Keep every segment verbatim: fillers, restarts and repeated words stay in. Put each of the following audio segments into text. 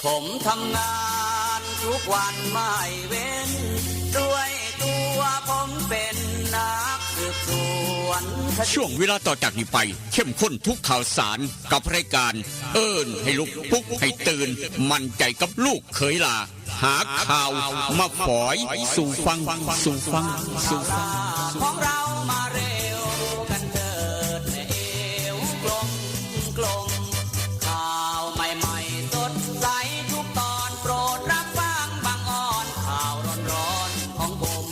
ผมทำงานทุกวันไม่เว้น ด้วยตัวผมเป็นนักสืบสวนคดี ช่วงเวลาต่อจากนี้ไป เข้มข้นทุกข่าวสารกับรายการ เอิ้นให้ลุก ปลุกให้ตื่น มั่นใจกับลูกเขยหล้า หาข่าวมาฝอยสู่ฟัง สู่ฟัง สู่ฟัง สู่ฟัง ของเรามาเร็วกันเถิดแม่เอวกลมกลม ข่าวใหม่ๆสดใสทุกตอน โปรดรับฟังบางออน ข่าวร้อนๆของผม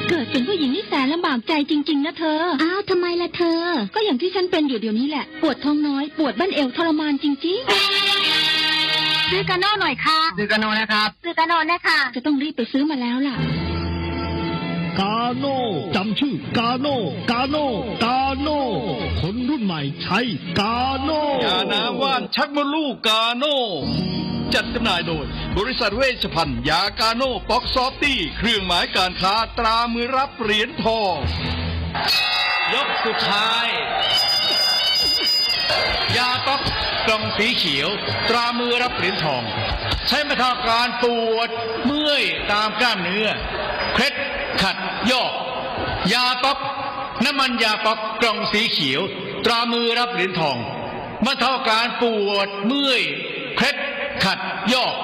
เกิดเป็นผู้หญิงนี่แสนลำบากใจจริงๆนะเธอ อ้าวทำไมล่ะเธอ ก็อย่างที่ฉันเป็นอยู่เดี๋ยวนี้แหละ ปวดท้องน้อย ปวดบั้นเอวทรมานจริงๆ ซื้อกาโน่หน่อยค่ะ ซื้อกาโน่นะครับ ซื้อกาโน่นะคะ จะต้องรีบไปซื้อมาแล้วล่ะ กาโน่จำชื่อกาโน่ กาโน่ กาโน่ คนรุ่นใหม่ใช้กาโน่ ยาน้ำว่านชักมดลูกกาโน่ จัดจำหน่ายโดย บริษัทเวชภัณฑ์ยากาโน่ป๊อกซอฟตี้ เครื่องหมายการค้าตรามือรับเหรียญทอง ยกสุดท้าย ยาป๊อกกล่องสีเขียว ตรามือรับเหรียญทอง ใช้บรรเทาอาการปวดเมื่อยตามกล้ามเนื้อ เคล็ดขัดยอก ยาป๊อก น้ำมันยาป๊อกกล่องสีเขียว ตรามือรับเหรียญทอง บรรเทาอาการปวดเมื่อย เคล็ดขัดยอก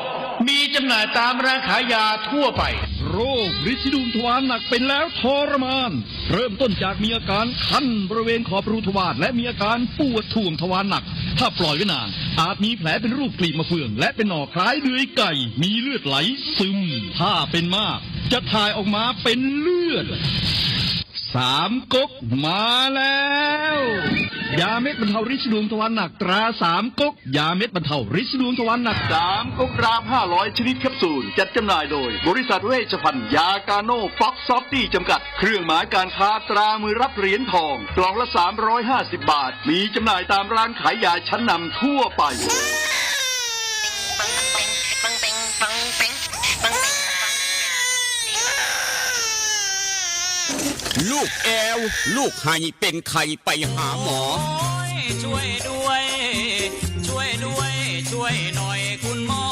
มีจำหน่ายตามร้านขายยาทั่วไป โรคริดสีดวงทวารหนักเป็นแล้วทรมาน เริ่มต้นจากมีอาการคันบริเวณขอบรูทวารและมีอาการปวดถ่วงทวารหนัก ถ้าปล่อยไว้นาน อาจมีแผลเป็นรูปกลีบมะเฟือง และเป็นหนองคล้ายเดือยไก่ มีเลือดไหลซึม ถ้าเป็นมาก จะถ่ายออกมาเป็นเลือด สามก๊กมาแล้ว ยาเม็ดบรรเทาริดสีดวงทวารหนักตราสามก๊ก ยาเม็ดบรรเทาริดสีดวงทวารหนัก สามก๊กดราฟห้าร้อยชนิดแคปซูล จัดจำหน่ายโดย บริษัทเวชภัณฑ์ยากาโน่ป๊อกซอฟตี้จำกัด เครื่องหมายการค้าตรามือรับเหรียญทอง กล่องละ สามร้อยห้าสิบ บาท มีจำหน่ายตามร้านขายยาชั้นนำทั่วไป ลูกแอว ลูกไห้เป็นไข้ไปหาหมอ ช่วยด้วย ช่วยด้วย ช่วยหน่อยคุณหมอ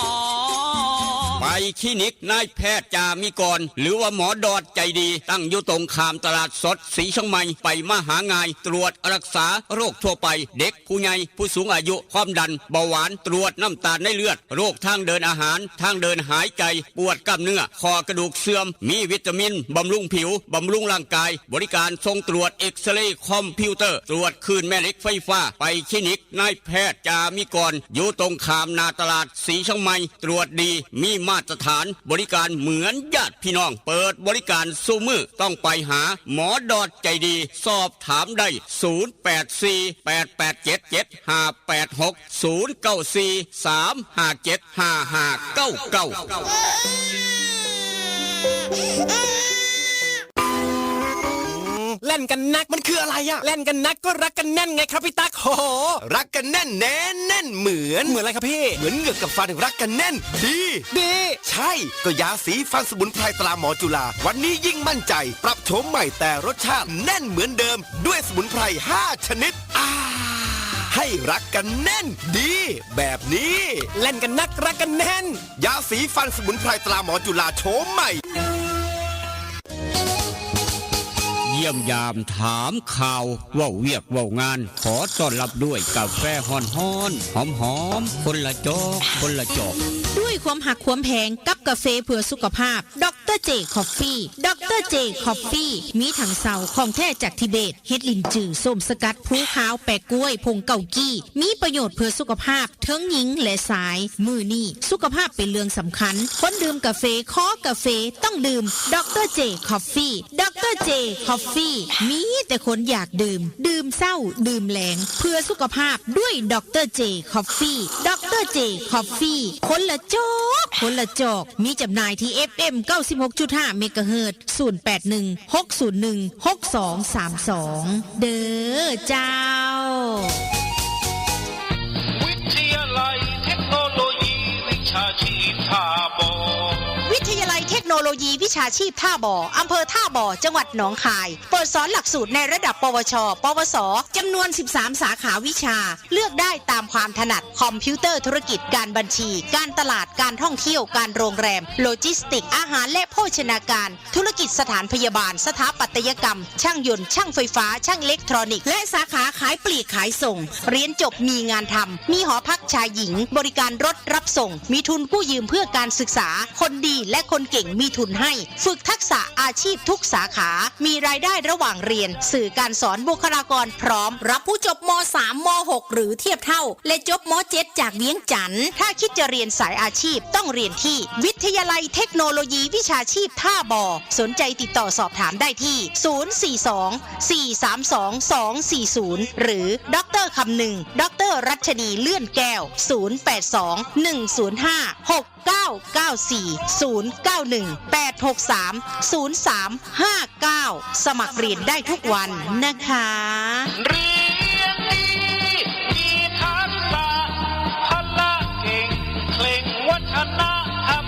ไปคลินิกนายแพทย์จามิกร หรือว่าหมอดอดใจดี ตั้งอยู่ตรงข้ามตลาดสดสีเชียงใหม่ ไปมาหาง่าย ตรวจรักษาโรคทั่วไป เด็กผู้ใหญ่ผู้สูงอายุ ความดัน เบาหวาน ตรวจน้ำตาลในเลือด โรคทางเดินอาหาร ทางเดินหายใจ ปวดกล้ามเนื้อ ข้อกระดูกเสื่อม มีวิตามิน บำรุงผิว บำรุงร่างกาย บริการส่งตรวจเอ็กซเรย์คอมพิวเตอร์ ตรวจคลื่นแม่เหล็กไฟฟ้า ไปคลินิกนายแพทย์จามิกร อยู่ตรงข้ามหน้าตลาดสีเชียงใหม่ ตรวจดี มีมาตรฐาน บริการเหมือนญาติพี่น้อง เปิดบริการซุมื้อ ต้องไปหาหมอดอดใจดี สอบถามได้ ศูนย์แปดสี่ แปดแปดเจ็ด เจ็ดห้าแปดหก ศูนย์เก้าสี่ สามห้าเจ็ด ห้าห้าเก้าเก้า แล่นกันนักมันคืออะไรอะแล่นกันนักก็รักกันแน่นไงครับพี่ตั๊กโห รักกันแน่นแน่นแน่นเหมือน เหมือนอะไรครับพี่ เหมือนเหงือกกับฟันรักกันแน่น ดี ดี ใช่ ก็ยาสีฟันสมุนไพรตราหมอจุฬา วันนี้ยิ่งมั่นใจ ปรับโฉมใหม่แต่รสชาติแน่นเหมือนเดิม ด้วยสมุนไพร ห้า ชนิด อ่า ให้รักกันแน่น ดี แบบนี้ แล่นกันนักรักกันแน่น ยาสีฟันสมุนไพรตราหมอจุฬาโฉมใหม่ เยี่ยมยามถามข่าว เว้าเวียกเว้างาน ขอต้อนรับด้วยกาแฟฮ้อนๆ หอมๆ คนละจอก คนละจอก ด้วยความหักความแพงกับกาแฟเพื่อสุขภาพ ดอกเตอร์เจ คอฟฟี่ ดอกเตอร์เจ คอฟฟี่ มีถังเซาของแท้จากทิเบต เห็ดลินจือ ส้มสกัด ภูขาว แปะกล้วย ผงเกากี้ มีประโยชน์เพื่อสุขภาพ ทั้งหญิงและชาย มื้อนี้สุขภาพเป็นเรื่องสำคัญ คนดื่มกาแฟ คอกาแฟ ต้องดื่ม ดอกเตอร์เจ คอฟฟี่ ดอกเตอร์เจ คอฟฟี่ มีแต่คนอยากดื่ม ดื่มเช้า ดื่มแลง เพื่อสุขภาพด้วย ดอกเตอร์เจ คอฟฟี่ ดอกเตอร์เจ คอฟฟี่ คนละจอก คนละจอก มีจำหน่ายที่ เอฟเอ็ม เก้าสิบหกจุดห้า เมกะเฮิรตซ์ ศูนย์แปดหนึ่ง หกศูนย์หนึ่ง หกสองสามสอง เด้อเจ้า วิทยาลัยเทคโนโลยีวิชาชีพท่าบ่อ วิทยาลัยเทคโนโล ยีวิชาชีพท่าบ่อ อำเภอท่าบ่อ จังหวัดหนองคาย เปิดสอนหลักสูตรในระดับ ปวช ปวส จำนวน สิบสาม สาขาวิชา เลือกได้ตามความถนัด คอมพิวเตอร์ธุรกิจ การบัญชี การตลาด การท่องเที่ยว การโรงแรม โลจิสติกส์ อาหารและโภชนาการ ธุรกิจสถานพยาบาล สถาปัตยกรรม ช่างยนต์ ช่างไฟฟ้า ช่างอิเล็กทรอนิกส์ และสาขาขายปลีกขายส่ง เรียนจบมีงานทำ มีหอพักชายหญิง บริการรถรับส่ง มีทุนกู้ยืมเพื่อการศึกษา คนดีและคนเก่งมีทุนให้ ฝึกทักษะอาชีพทุกสาขา มีรายได้ระหว่างเรียน สื่อการสอนบุคลากรพร้อม รับผู้จบ ม.สาม ม.หก หรือเทียบเท่า และจบ ม.เจ็ด จากเวียงจันทน์ ถ้าคิดจะเรียนสายอาชีพต้องเรียนที่วิทยาลัยเทคโนโลยีวิชาชีพท่าบ่อ สนใจติดต่อสอบถามได้ที่ ศูนย์สี่สอง สี่สามสอง สองสี่ศูนย์ หรือ ดอกเตอร์คำนึง ดอกเตอร์รัชนีเลื่อนแก้ว ศูนย์แปดสอง หนึ่งศูนย์ห้า หกเก้าเก้าสี่ ศูนย์เก้าหนึ่ง แปดหกสาม ศูนย์สามห้าเก้า สมัครเรียนได้ทุกวันนะคะ เรียนดี มีทักษะ พละเก่ง เคร่งวัฒนธรรม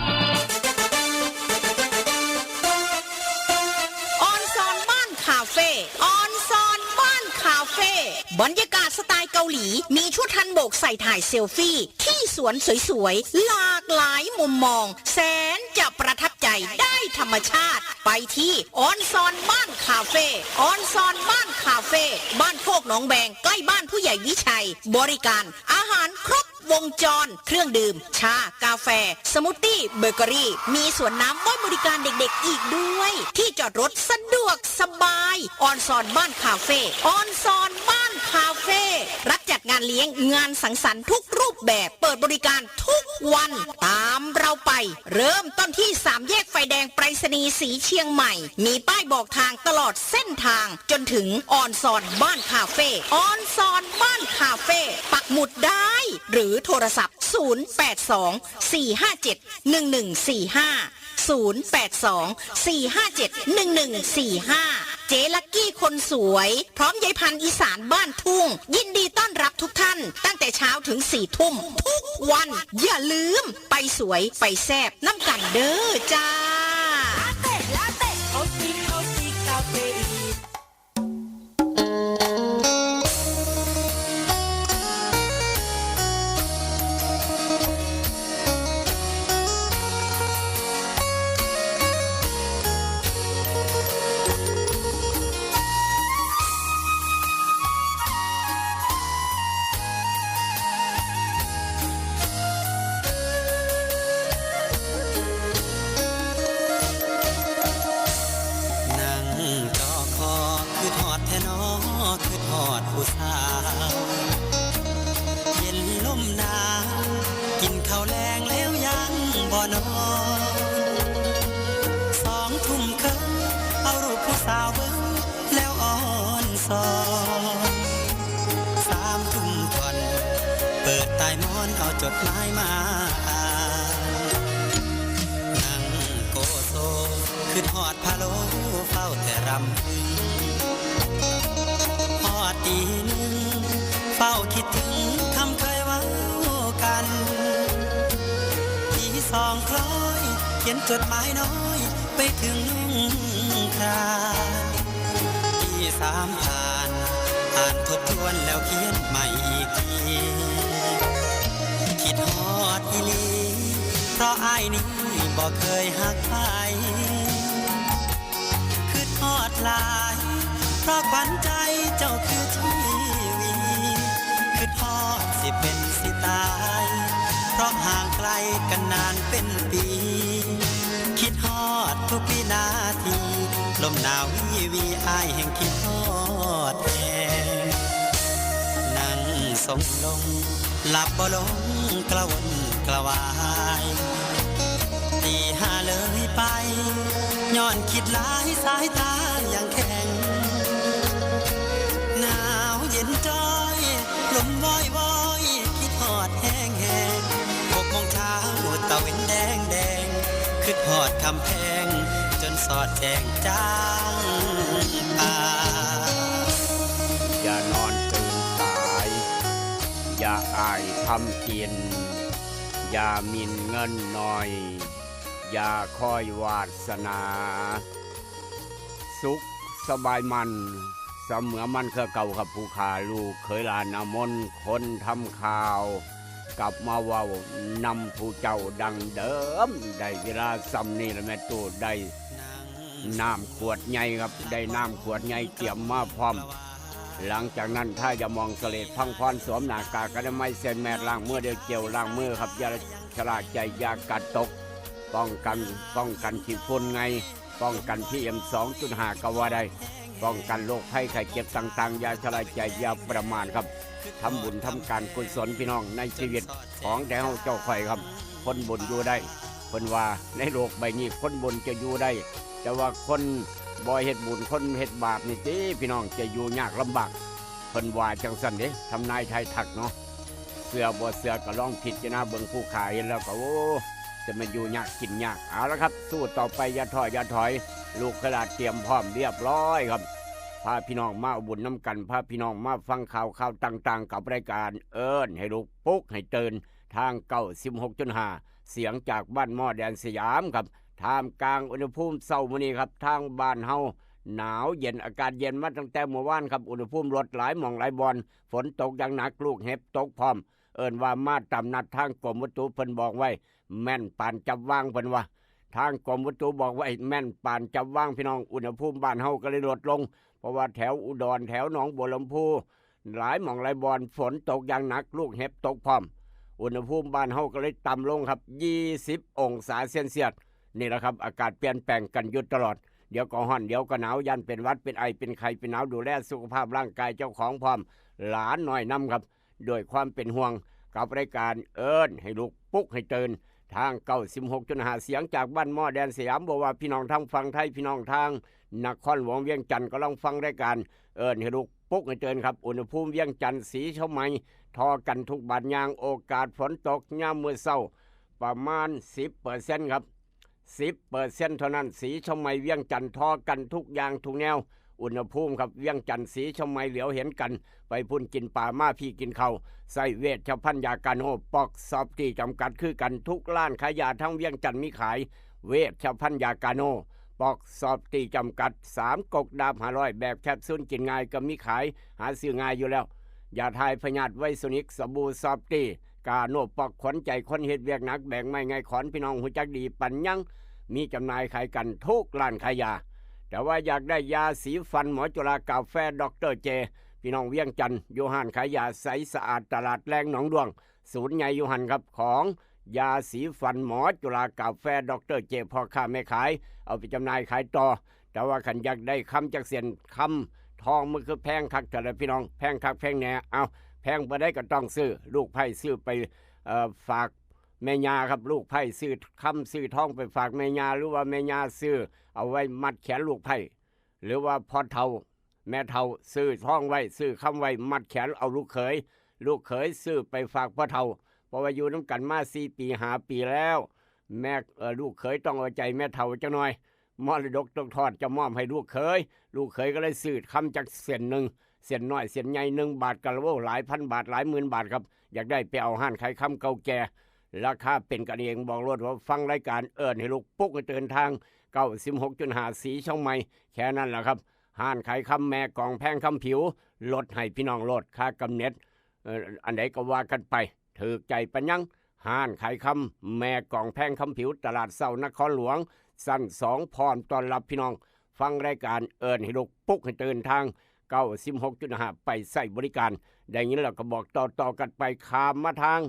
ออนซอนบ้านคาเฟ่ ออนซอนบ้านคาเฟ่ บรรยากาศสไตล์เกาหลี มีชุดฮันบกใส่ถ่ายเซลฟี่ ที่สวนสวยๆ หลากหลายมุมมอง แสนจะประทับใจ ได้ธรรมชาติ ไปที่ออนซอนบ้านคาเฟ่ ออนซอนบ้านคาเฟ่ บ้านโคกหนองแบง ใกล้บ้านผู้ใหญ่วิชัย บริการอาหารครบวงจร เครื่องดื่ม ชา กาแฟ สมูทตี้ เบเกอรี่ มีสวนน้ำไว้บริการเด็กๆ อีกด้วย ที่จอดรถสะดวกสบาย ออนซอนบ้านคาเฟ่ ออนซอนบ้านคาเฟ่ รับจัดงานเลี้ยง งานสังสรรค์ทุกรูปแบบ เปิดบริการทุกวัน ตามเราไป เริ่มต้นที่สามแยกไฟแดงไปรษณีย์สีเชียงใหม่ มีป้ายบอกทางตลอดเส้นทาง จนถึงออนซอนบ้านคาเฟ่ ออนซอนบ้านคาเฟ่ ปักหมุดได้ หรือโทรศัพท์ ศูนย์แปดสอง สี่ห้าเจ็ด หนึ่งหนึ่งสี่ห้า ศูนย์แปดสอง สี่ห้าเจ็ด หนึ่งหนึ่งสี่ห้า เจ๊ลักกี้คนสวย พร้อมยายพันธุ์อีสานบ้านทุ่ง ยินดีต้อนรับทุกท่าน ตั้งแต่เช้าถึงสี่ทุ่มทุกวัน อย่าลืมไปสวยไปแซ่บนำกันเด้อจ้า ลาเต้ ลาเต้ เขาสิ เขาสิ คาเฟอีน นั่งจอคอ คิดฮอดแท้น้อ คิดฮอดผู้สาว เย็นลมหนาว กินข้าวแลงแล้วยังบ่นอน สองทุ่มครึ่ง เอารูปผู้สาวเบิ่งแล้วอ่อนซอน สามทุ่มก่อน เปิดใต้หมอนเอาจดหมายมาอ่าน นั่งโกโซ คิดฮอดพะโล้ เฝ้าแต่รำพึง ฮอดตีหนึ่ง เฝ้าคิดถึงคำเคยเว้ากัน ตีสองคล้อย เขียนจดหมายน้อย ไปถึงลุงคราน ตีสามผ่าน อ่านทบทวนแล้วเขียนใหม่อีกที คิดฮอดอีหลี เพราะอ้ายนี้บ่เคยฮักใคร คิดฮอดหลาย เพราะขวัญใจเจ้าคือชีวี คิดฮอดสิเป็นสิตาย เพราะห่างไกลกันนานเป็นปี คิดฮอดทุกวินาที ลมหนาววีวี อ้ายแห่งคิดฮอดแฮง นั่งทรงลง หลับบ่ลงกระวนกระวาย ตีห้าเลยไป ย้อนคิดหลายสายตายังแข็ง หนาวเย็นจ้อย ลมวอยวอย คิดฮอดแฮงแฮง หกโมงเช้า ตะเว็นแดงแดง คิดฮอดคำแพง จนสอดแจ้งจางป่า อย่านอนตื่นสาย อย่าอ้ายทำกิน อย่าหมิ่นเงินหน่อย อย่าคอยวาสนา สุขสบายมัน เสมอมันคือเก่าครับผู้ข้า ลูกเขยหลานอามน คนทำข่าว กลับมาเว้านำผู้เจ้าดังเดิม ได้เวลาส่ำนี้ละแม่ตู้ ได้น้ำขวดใหญ่ครับ ได้น้ำขวดใหญ่เตรียมมาพร้อม หลังจากนั้นถ้าจะมองเสลดพังพรสวมหน้ากากอนามัย ใส่แมส ล้างมือด้วยเจลล้างมือครับ อย่าชะล่าใจ อย่ากาดตก ป้องกัน ป้องกันขี้ฝุ่นไง ป้องกัน พีเอ็ม สองจุดห้า ก็ว่าได้ ป้องกันโรคภัยไข้เจ็บต่างๆ อย่าชะล่าใจ อย่าประมาทครับ ทำบุญทำการกุศลพี่น้อง ในชีวิตของแต่เฮาเจ้าข่อยครับ คนบุญอยู่ได้ เพิ่นว่าในโลกใบนี้คนบุญจะอยู่ได้ แต่ว่าคนบ่เฮ็ดบุญ คนเฮ็ดบาปนี่ติพี่น้อง จะอยู่ยากลำบาก เพิ่นว่าจังซั่นเด้ ทำนายทายทักเนาะ เชื่อบ่เชื่อก็ลองพิจารณาเบิ่ง ผู้ข้าเห็นแล้วก็ โอ้ จะแม่นอยู่ยากกินยาก เอาละครับ สู้ต่อไป อย่าท้ออย่าถอย ลูกเขยหลานเตรียมพร้อมเรียบร้อยครับ พาพี่น้องมาเอาบุญนำกัน พาพี่น้องมาฟังข่าว ข่าวต่างๆ กับรายการเอิ้นให้ลุก ปลุกให้ตื่น ทาง เก้าสิบหกจุดห้า เสียงจากบ้านหม้อแดนสยามครับ ท่ามกลางอุณหภูมิเช้ามื้อนี้ครับ ทางบ้านเฮาหนาวเย็น อากาศเย็นมาตั้งแต่เมื่อวานครับ อุณหภูมิลดหลายหม่องหลายบ่อน ฝนตกอย่างหนัก ลูกเห็บตกพร้อม เอิ้นว่ามาตามนัด ทางกรมอุตุเพิ่นบอกไว้ แม่นปานจับวาง เพิ่นว่า ทางกรมอุตุบอกไว้แม่นปานจับวางพี่น้อง อุณหภูมิบ้านเฮาก็เลยลดลง เพราะว่าแถวอุดร แถวหนองบัวลำภู หลายหม่องหลายบ่อน ฝนตกอย่างหนัก ลูกเห็บตกพร้อม อุณหภูมิบ้านเฮาก็เลยต่ำลงครับ ยี่สิบองศาเซลเซียส นี่แหละครับ อากาศเปลี่ยนแปลงกันอยู่ตลอด เดี๋ยวก็ร้อน เดี๋ยวก็หนาว ย่านเป็นหวัด เป็นไอ เป็นไข้ เป็นหนาว ดูแลสุขภาพร่างกายเจ้าของพร้อม หลานน้อยนำครับ ด้วยความเป็นห่วง กับรายการเอิ้นให้ลุก ปลุกให้ตื่น ทาง เก้าสิบหกจุดห้า เสียงจากบ้านหม้อแดนสยาม บ่ว่าพี่น้องทางฝั่งไทย พี่น้องทางนครหลวงเวียงจันทน์ ก็ลองฟังรายการเอิ้นให้ลุก ปลุกให้ตื่นครับ อุณหภูมิเวียงจันทน์ สีเชียงใหม่ ท่อกันทุกบาทย่าง โอกาสฝนตกยามมื้อเช้า ประมาณ สิบเปอร์เซ็นต์ ครับ สิบเปอร์เซ็นต์ เท่านั้น สีเชียงใหม่ เวียงจันทน์ ท่อกันทุกอย่างทุกแนว อุณหภูมิครับ เวียงจันทน์ สีเชียงใหม่ เหลียวเห็นกัน ไปพุ้นกินปลา มาพี้กินข้าว ใส่เวชภัณฑ์ยากาโน ปอกซอฟตี้จำกัดคือกัน ทุกร้านขายยาทั้งเวียงจันทน์มีขาย เวชภัณฑ์ยากาโน ปอกซอฟตี้จำกัด สามก๊กดาบห้าร้อย แบบแคปซูลกินง่ายก็มีขาย หาซื้อง่ายอยู่แล้ว ยาถ่ายพยาธิไวโซนิก สบู่ซอฟตี้ กาโนปอก ขวัญใจคนเฮ็ดเวียกหนัก แบกไม้ไงขอน พี่น้องฮู้จักดีปานยัง มีจำหน่ายขายกันทุกร้านขายยา แต่ว่าอยากได้ยาสีฟันหมอจุฬา กาแฟดอกเตอร์เจ พี่น้องเวียงจันทน์ อยู่ห้านขายยาใสสะอาด ตลาดแลงหนองด้วง ศูนย์ใหญ่อยู่หั่นครับ ของยาสีฟันหมอจุฬา กาแฟดอกเตอร์เจ พ่อค้าแม่ขาย เอาไปจำหน่ายขายต่อ แต่ว่าคันอยากได้คำจักเส้น คำทองมันคือแพงคัก แต่ละพี่น้อง แพงคักแพงแน่ เอา แพงปานใดก็ต้องซื้อ ลูกไพร่ซื้อไป เอ่อ ฝากแม่ย่าครับ ลูกไพร่ซื้อคำซื้อทองไปฝากแม่ย่า หรือว่าแม่ย่าซื้อเอาไว้มัดแขนลูกไพร่ หรือว่าพ่อเฒ่าแม่เฒ่าซื้อทองไว้ ซื้อคำไว้มัดแขนเอาลูกเขย ลูกเขยซื้อไปฝากพ่อเฒ่า เพราะว่าอยู่นำกันมาสี่ปีห้าปีแล้ว แม่ เอ่อ ลูกเขยต้องเอาใจแม่เฒ่าจักหน่อย มรดกตกทอดจะมอบให้ลูกเขย ลูกเขยก็เลยซื้อคำจักเส้นหนึ่ง เส้นน้อยเส้นใหญ่ หนึ่งบาทก็ โอ้ หลายพันบาท หลายหมื่นบาทครับ อยากได้ไปเอาห้านขายคำเก่าแก่ ราคาเป็นกันเอง บอกโลดว่าฟังรายการเอิ้นให้ลุก ปลุกให้ตื่น ทาง เก้าสิบหกจุดห้า สีเชียงใหม่ แค่นั้นแหละครับ ห้านขายคำแม่กองแพงคำผิว ลดให้พี่น้องโลด ค่ากำเน็ต เอ่อ อันใดก็ว่ากันไป ถืกใจปานยัง ห้านขายคำแม่กองแพงคำผิว ตลาดเช้านครหลวง ชั้นสอง พร้อมต้อนรับพี่น้อง ฟังรายการเอิ้นให้ลุก ปลุกให้ตื่น ทาง เก้าสิบหกจุดห้า ไปใช้บริการ ได้ยินแล้วก็บอกต่อๆกันไป ข้ามมาทาง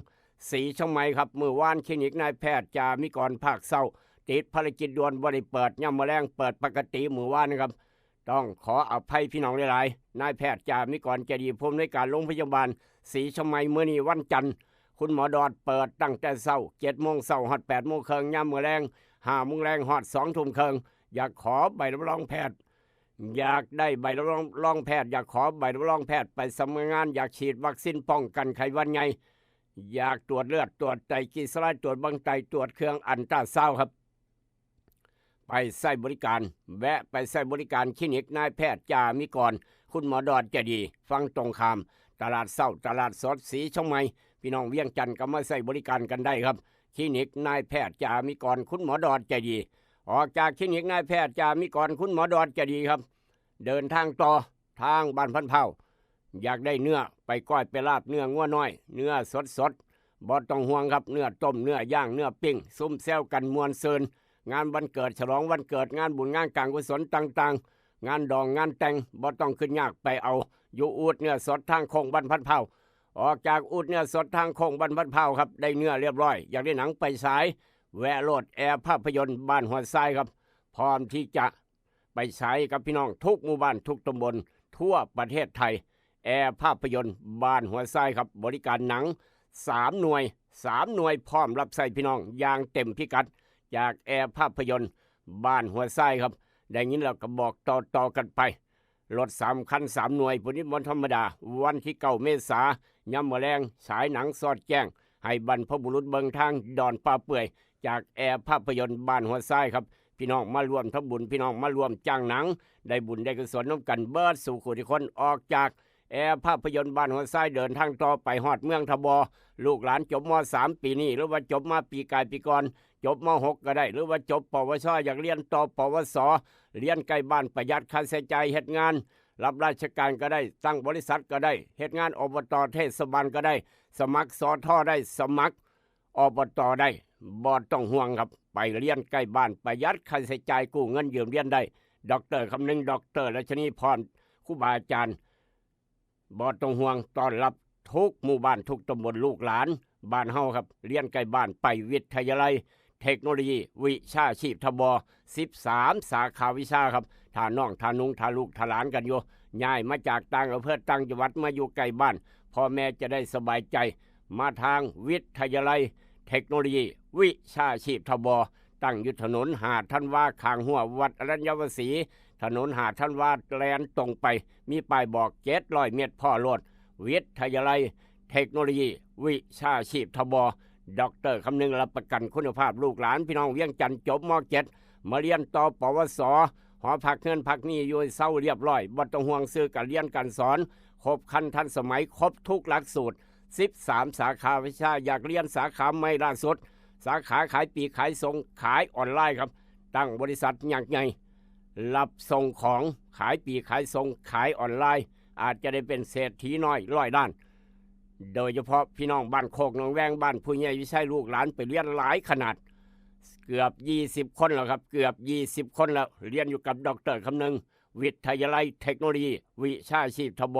ศรีเชียงใหม่ครับ มื้อวานคลินิกนายแพทย์จามิกรภาคเช้า ติดภารกิจด่วน บ่ได้เปิดยามมื้อแลง เปิดปกติมื้อวานนะครับ ต้องขออภัยพี่น้องหลายๆ นายแพทย์จามิกร ใจดี ผู้อำนวยการโรงพยาบาลศรีเชียงใหม่ มื้อนี้วันจันทร์ คุณหมอดอดเปิดตั้งแต่เช้า เจ็ดโมงเช้า ฮอด แปดโมงครึ่ง ยามมื้อแลง ห้าโมงแลง ฮอด สองทุ่มครึ่ง อยากขอใบรับรองแพทย์ อยากได้ใบรับรองแพทย์ อยากขอใบรับรองแพทย์ไปสมัครงาน อยากฉีดวัคซีนป้องกันไข้หวัดใหญ่ อยากตรวจเลือด ตรวจไตรกลีเซอไรด์ ตรวจบั้งไต ตรวจเครื่องอัลตราซาวด์ครับ ไปใช้บริการ แวะไปใช้บริการคลินิกนายแพทย์จามิกร คุณหมอดอดใจดี ฝั่งตรงข้ามตลาดเช้า ตลาดสดศรีเชียงใหม่ พี่น้องเวียงจันทน์ก็มาใช้บริการกันได้ครับ คลินิกนายแพทย์จามิกร คุณหมอดอดใจดี ออกจากคลินิกนายแพทย์จามิกร คุณหมอดอดใจดีครับ เดินทางต่อทางบ้านพันเผ่า อยากได้เนื้อไปก้อยไปลาบ เนื้องัวน้อย เนื้อสดสดๆ บ่ต้องห่วงครับ เนื้อต้ม เนื้อย่าง เนื้อปิ้ง ซุ่มแซวกันม่วนซื่น งานวันเกิด ฉลองวันเกิด งานบุญงานการกุศลต่างๆ งานดองงานแต่ง บ่ต้องขึ้นยาก ไปเอาอยู่อูดเนื้อสดทางโค้งบ้านพันเผ่า ออกจากอูดเนื้อสดทางโค้งบ้านพันเผ่าครับ ได้เนื้อเรียบร้อย อยากได้หนังไปฉาย แวะโลดแอร์ภาพยนตร์บ้านหัวทรายครับ พร้อมที่จะไปฉายกับพี่น้องทุกหมู่บ้านทุกตำบลทั่วประเทศไทย แอร์ภาพยนตร์บ้านหัวทรายครับ บริการหนังสามหน่วย สามหน่วยพร้อมรับใช้พี่น้องอย่างเต็มพิกัด จากแอร์ภาพยนตร์บ้านหัวทรายครับ ได้ยินแล้วก็บอกต่อๆกันไป รถสามคันสามหน่วย ผู้นี้บ่ธรรมดา วันที่เก้าเมษายามมื้อแลง ฉายหนังสอดแจ้ง ให้บรรพบุรุษเบิ่งทางดอนป่าเปื่อย จากแอร์ภาพยนตร์บ้านหัวทรายครับ พี่น้องมาร่วมทำบุญ พี่น้องมาร่วมจ้างหนัง ได้บุญได้กุศลนำกันเบิดสู่คู่ทุกคน ออกจากแอร์ภาพยนตร์บ้านหัวทราย เดินทางต่อไปฮอดเมืองทบ ลูกหลานจบ ม.สาม ปีนี้ หรือว่าจบมาปีกายปีก่อน จบ ม.หก ก็ได้ หรือว่าจบ ปวช อยากเรียนต่อ ปวส เรียนใกล้บ้าน ประหยัดค่าใช้จ่าย เฮ็ดงานรับราชการก็ได้ ตั้งบริษัทก็ได้ เฮ็ดงาน อบต เทศบาลก็ได้ สมัคร สท ได้ สมัคร อบต ได้ บ่ต้องห่วงครับ ไปเรียนใกล้บ้าน ประหยัดค่าใช้จ่าย กู้เงินยืมเรียนได้ ดอกเตอร์คำนึง ดอกเตอร์รัชนีพร ครูบาอาจารย์ บ่ต้องห่วง ต้อนรับทุกหมู่บ้าน ทุกตำบล ลูกหลานบ้านเฮาครับ เรียนใกล้บ้าน ไปวิทยาลัยเทคโนโลยีวิชาชีพทบ สิบสาม สาขาวิชาครับ ถ้าน้อง ถ้านุง ถ้าลูก ถ้าหลานกันอยู่ ย้ายมาจากต่างอำเภอ ต่างจังหวัด มาอยู่ใกล้บ้าน พ่อแม่จะได้สบายใจ มาทางวิทยาลัยเทคโนโลยีวิชาชีพทบ ตั้งอยู่ถนนห้าธันวา ข้างรั้ววัดอรัญญวสี ถนนห้าธันวา แล่นตรงไป มีป้ายบอก เจ็ดร้อยเมตร พ้อโลด วิทยาลัยเทคโนโลยีวิชาชีพทบ ดอกเตอร์คำนึง รับประกันคุณภาพ ลูกหลานพี่น้องเวียงจันทน์ จบ ม.เจ็ด มาเรียนต่อ ปวส หอพักเฮือนพักนี้อยู่เซาเรียบร้อย บ่ต้องห่วง สื่อการเรียนการสอน ครบครันทันสมัย ครบทุกหลักสูตร สิบสาม สาขาวิชา อยากเรียนสาขาใหม่ล่าสุด สาขาขายปลีกขายส่ง ขายออนไลน์ครับ ตั้งบริษัทยักษ์ใหญ่ รับส่งของ ขายปลีกขายส่ง ขายออนไลน์ อาจจะได้เป็นเศรษฐีน้อยร้อยล้าน โดยเฉพาะพี่น้องบ้านโคกหนองแวง บ้านผู้ใหญ่วิชัย ลูกหลานไปเรียนหลายขนาด เกือบ ยี่สิบ คนแล้วครับ เกือบ ยี่สิบ คนแล้ว เรียนอยู่กับดอกเตอร์คำนึง วิทยาลัยเทคโนโลยีวิชาชีพทบ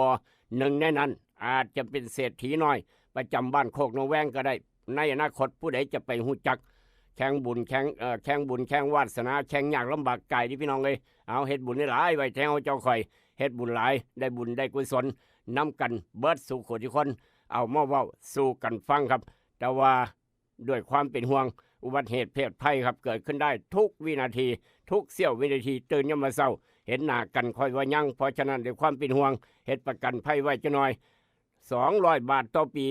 หนึ่งในนั้น อาจจะเป็นเศรษฐีน้อย ประจำบ้านโคกหนองแวงก็ได้ ในอนาคต ผู้ใดจะไปฮู้จัก แข่งบุญแข่ง เอ่อ แข่งบุญแข่งวาสนา แข่งยากลำบากกายที่พี่น้องเอ้ย เอาเฮ็ดบุญหลายๆ ไว้แถวเจ้าข่อย เฮ็ดบุญหลาย ได้บุญได้กุศลนำกันเบิดสู่คนทุกคน เอามาเว้าสู่กันฟังครับ แต่ว่าด้วยความเป็นห่วง อุบัติเหตุเพศภัยครับ เกิดขึ้นได้ทุกวินาที ทุกเสี้ยววินาที ตื่นยามมื้อเช้า เห็นหน้ากันค่อยว่ายัง เพราะฉะนั้นด้วยความเป็นห่วง เฮ็ดประกันภัยไว้จักหน่อย สองร้อยบาทต่อปี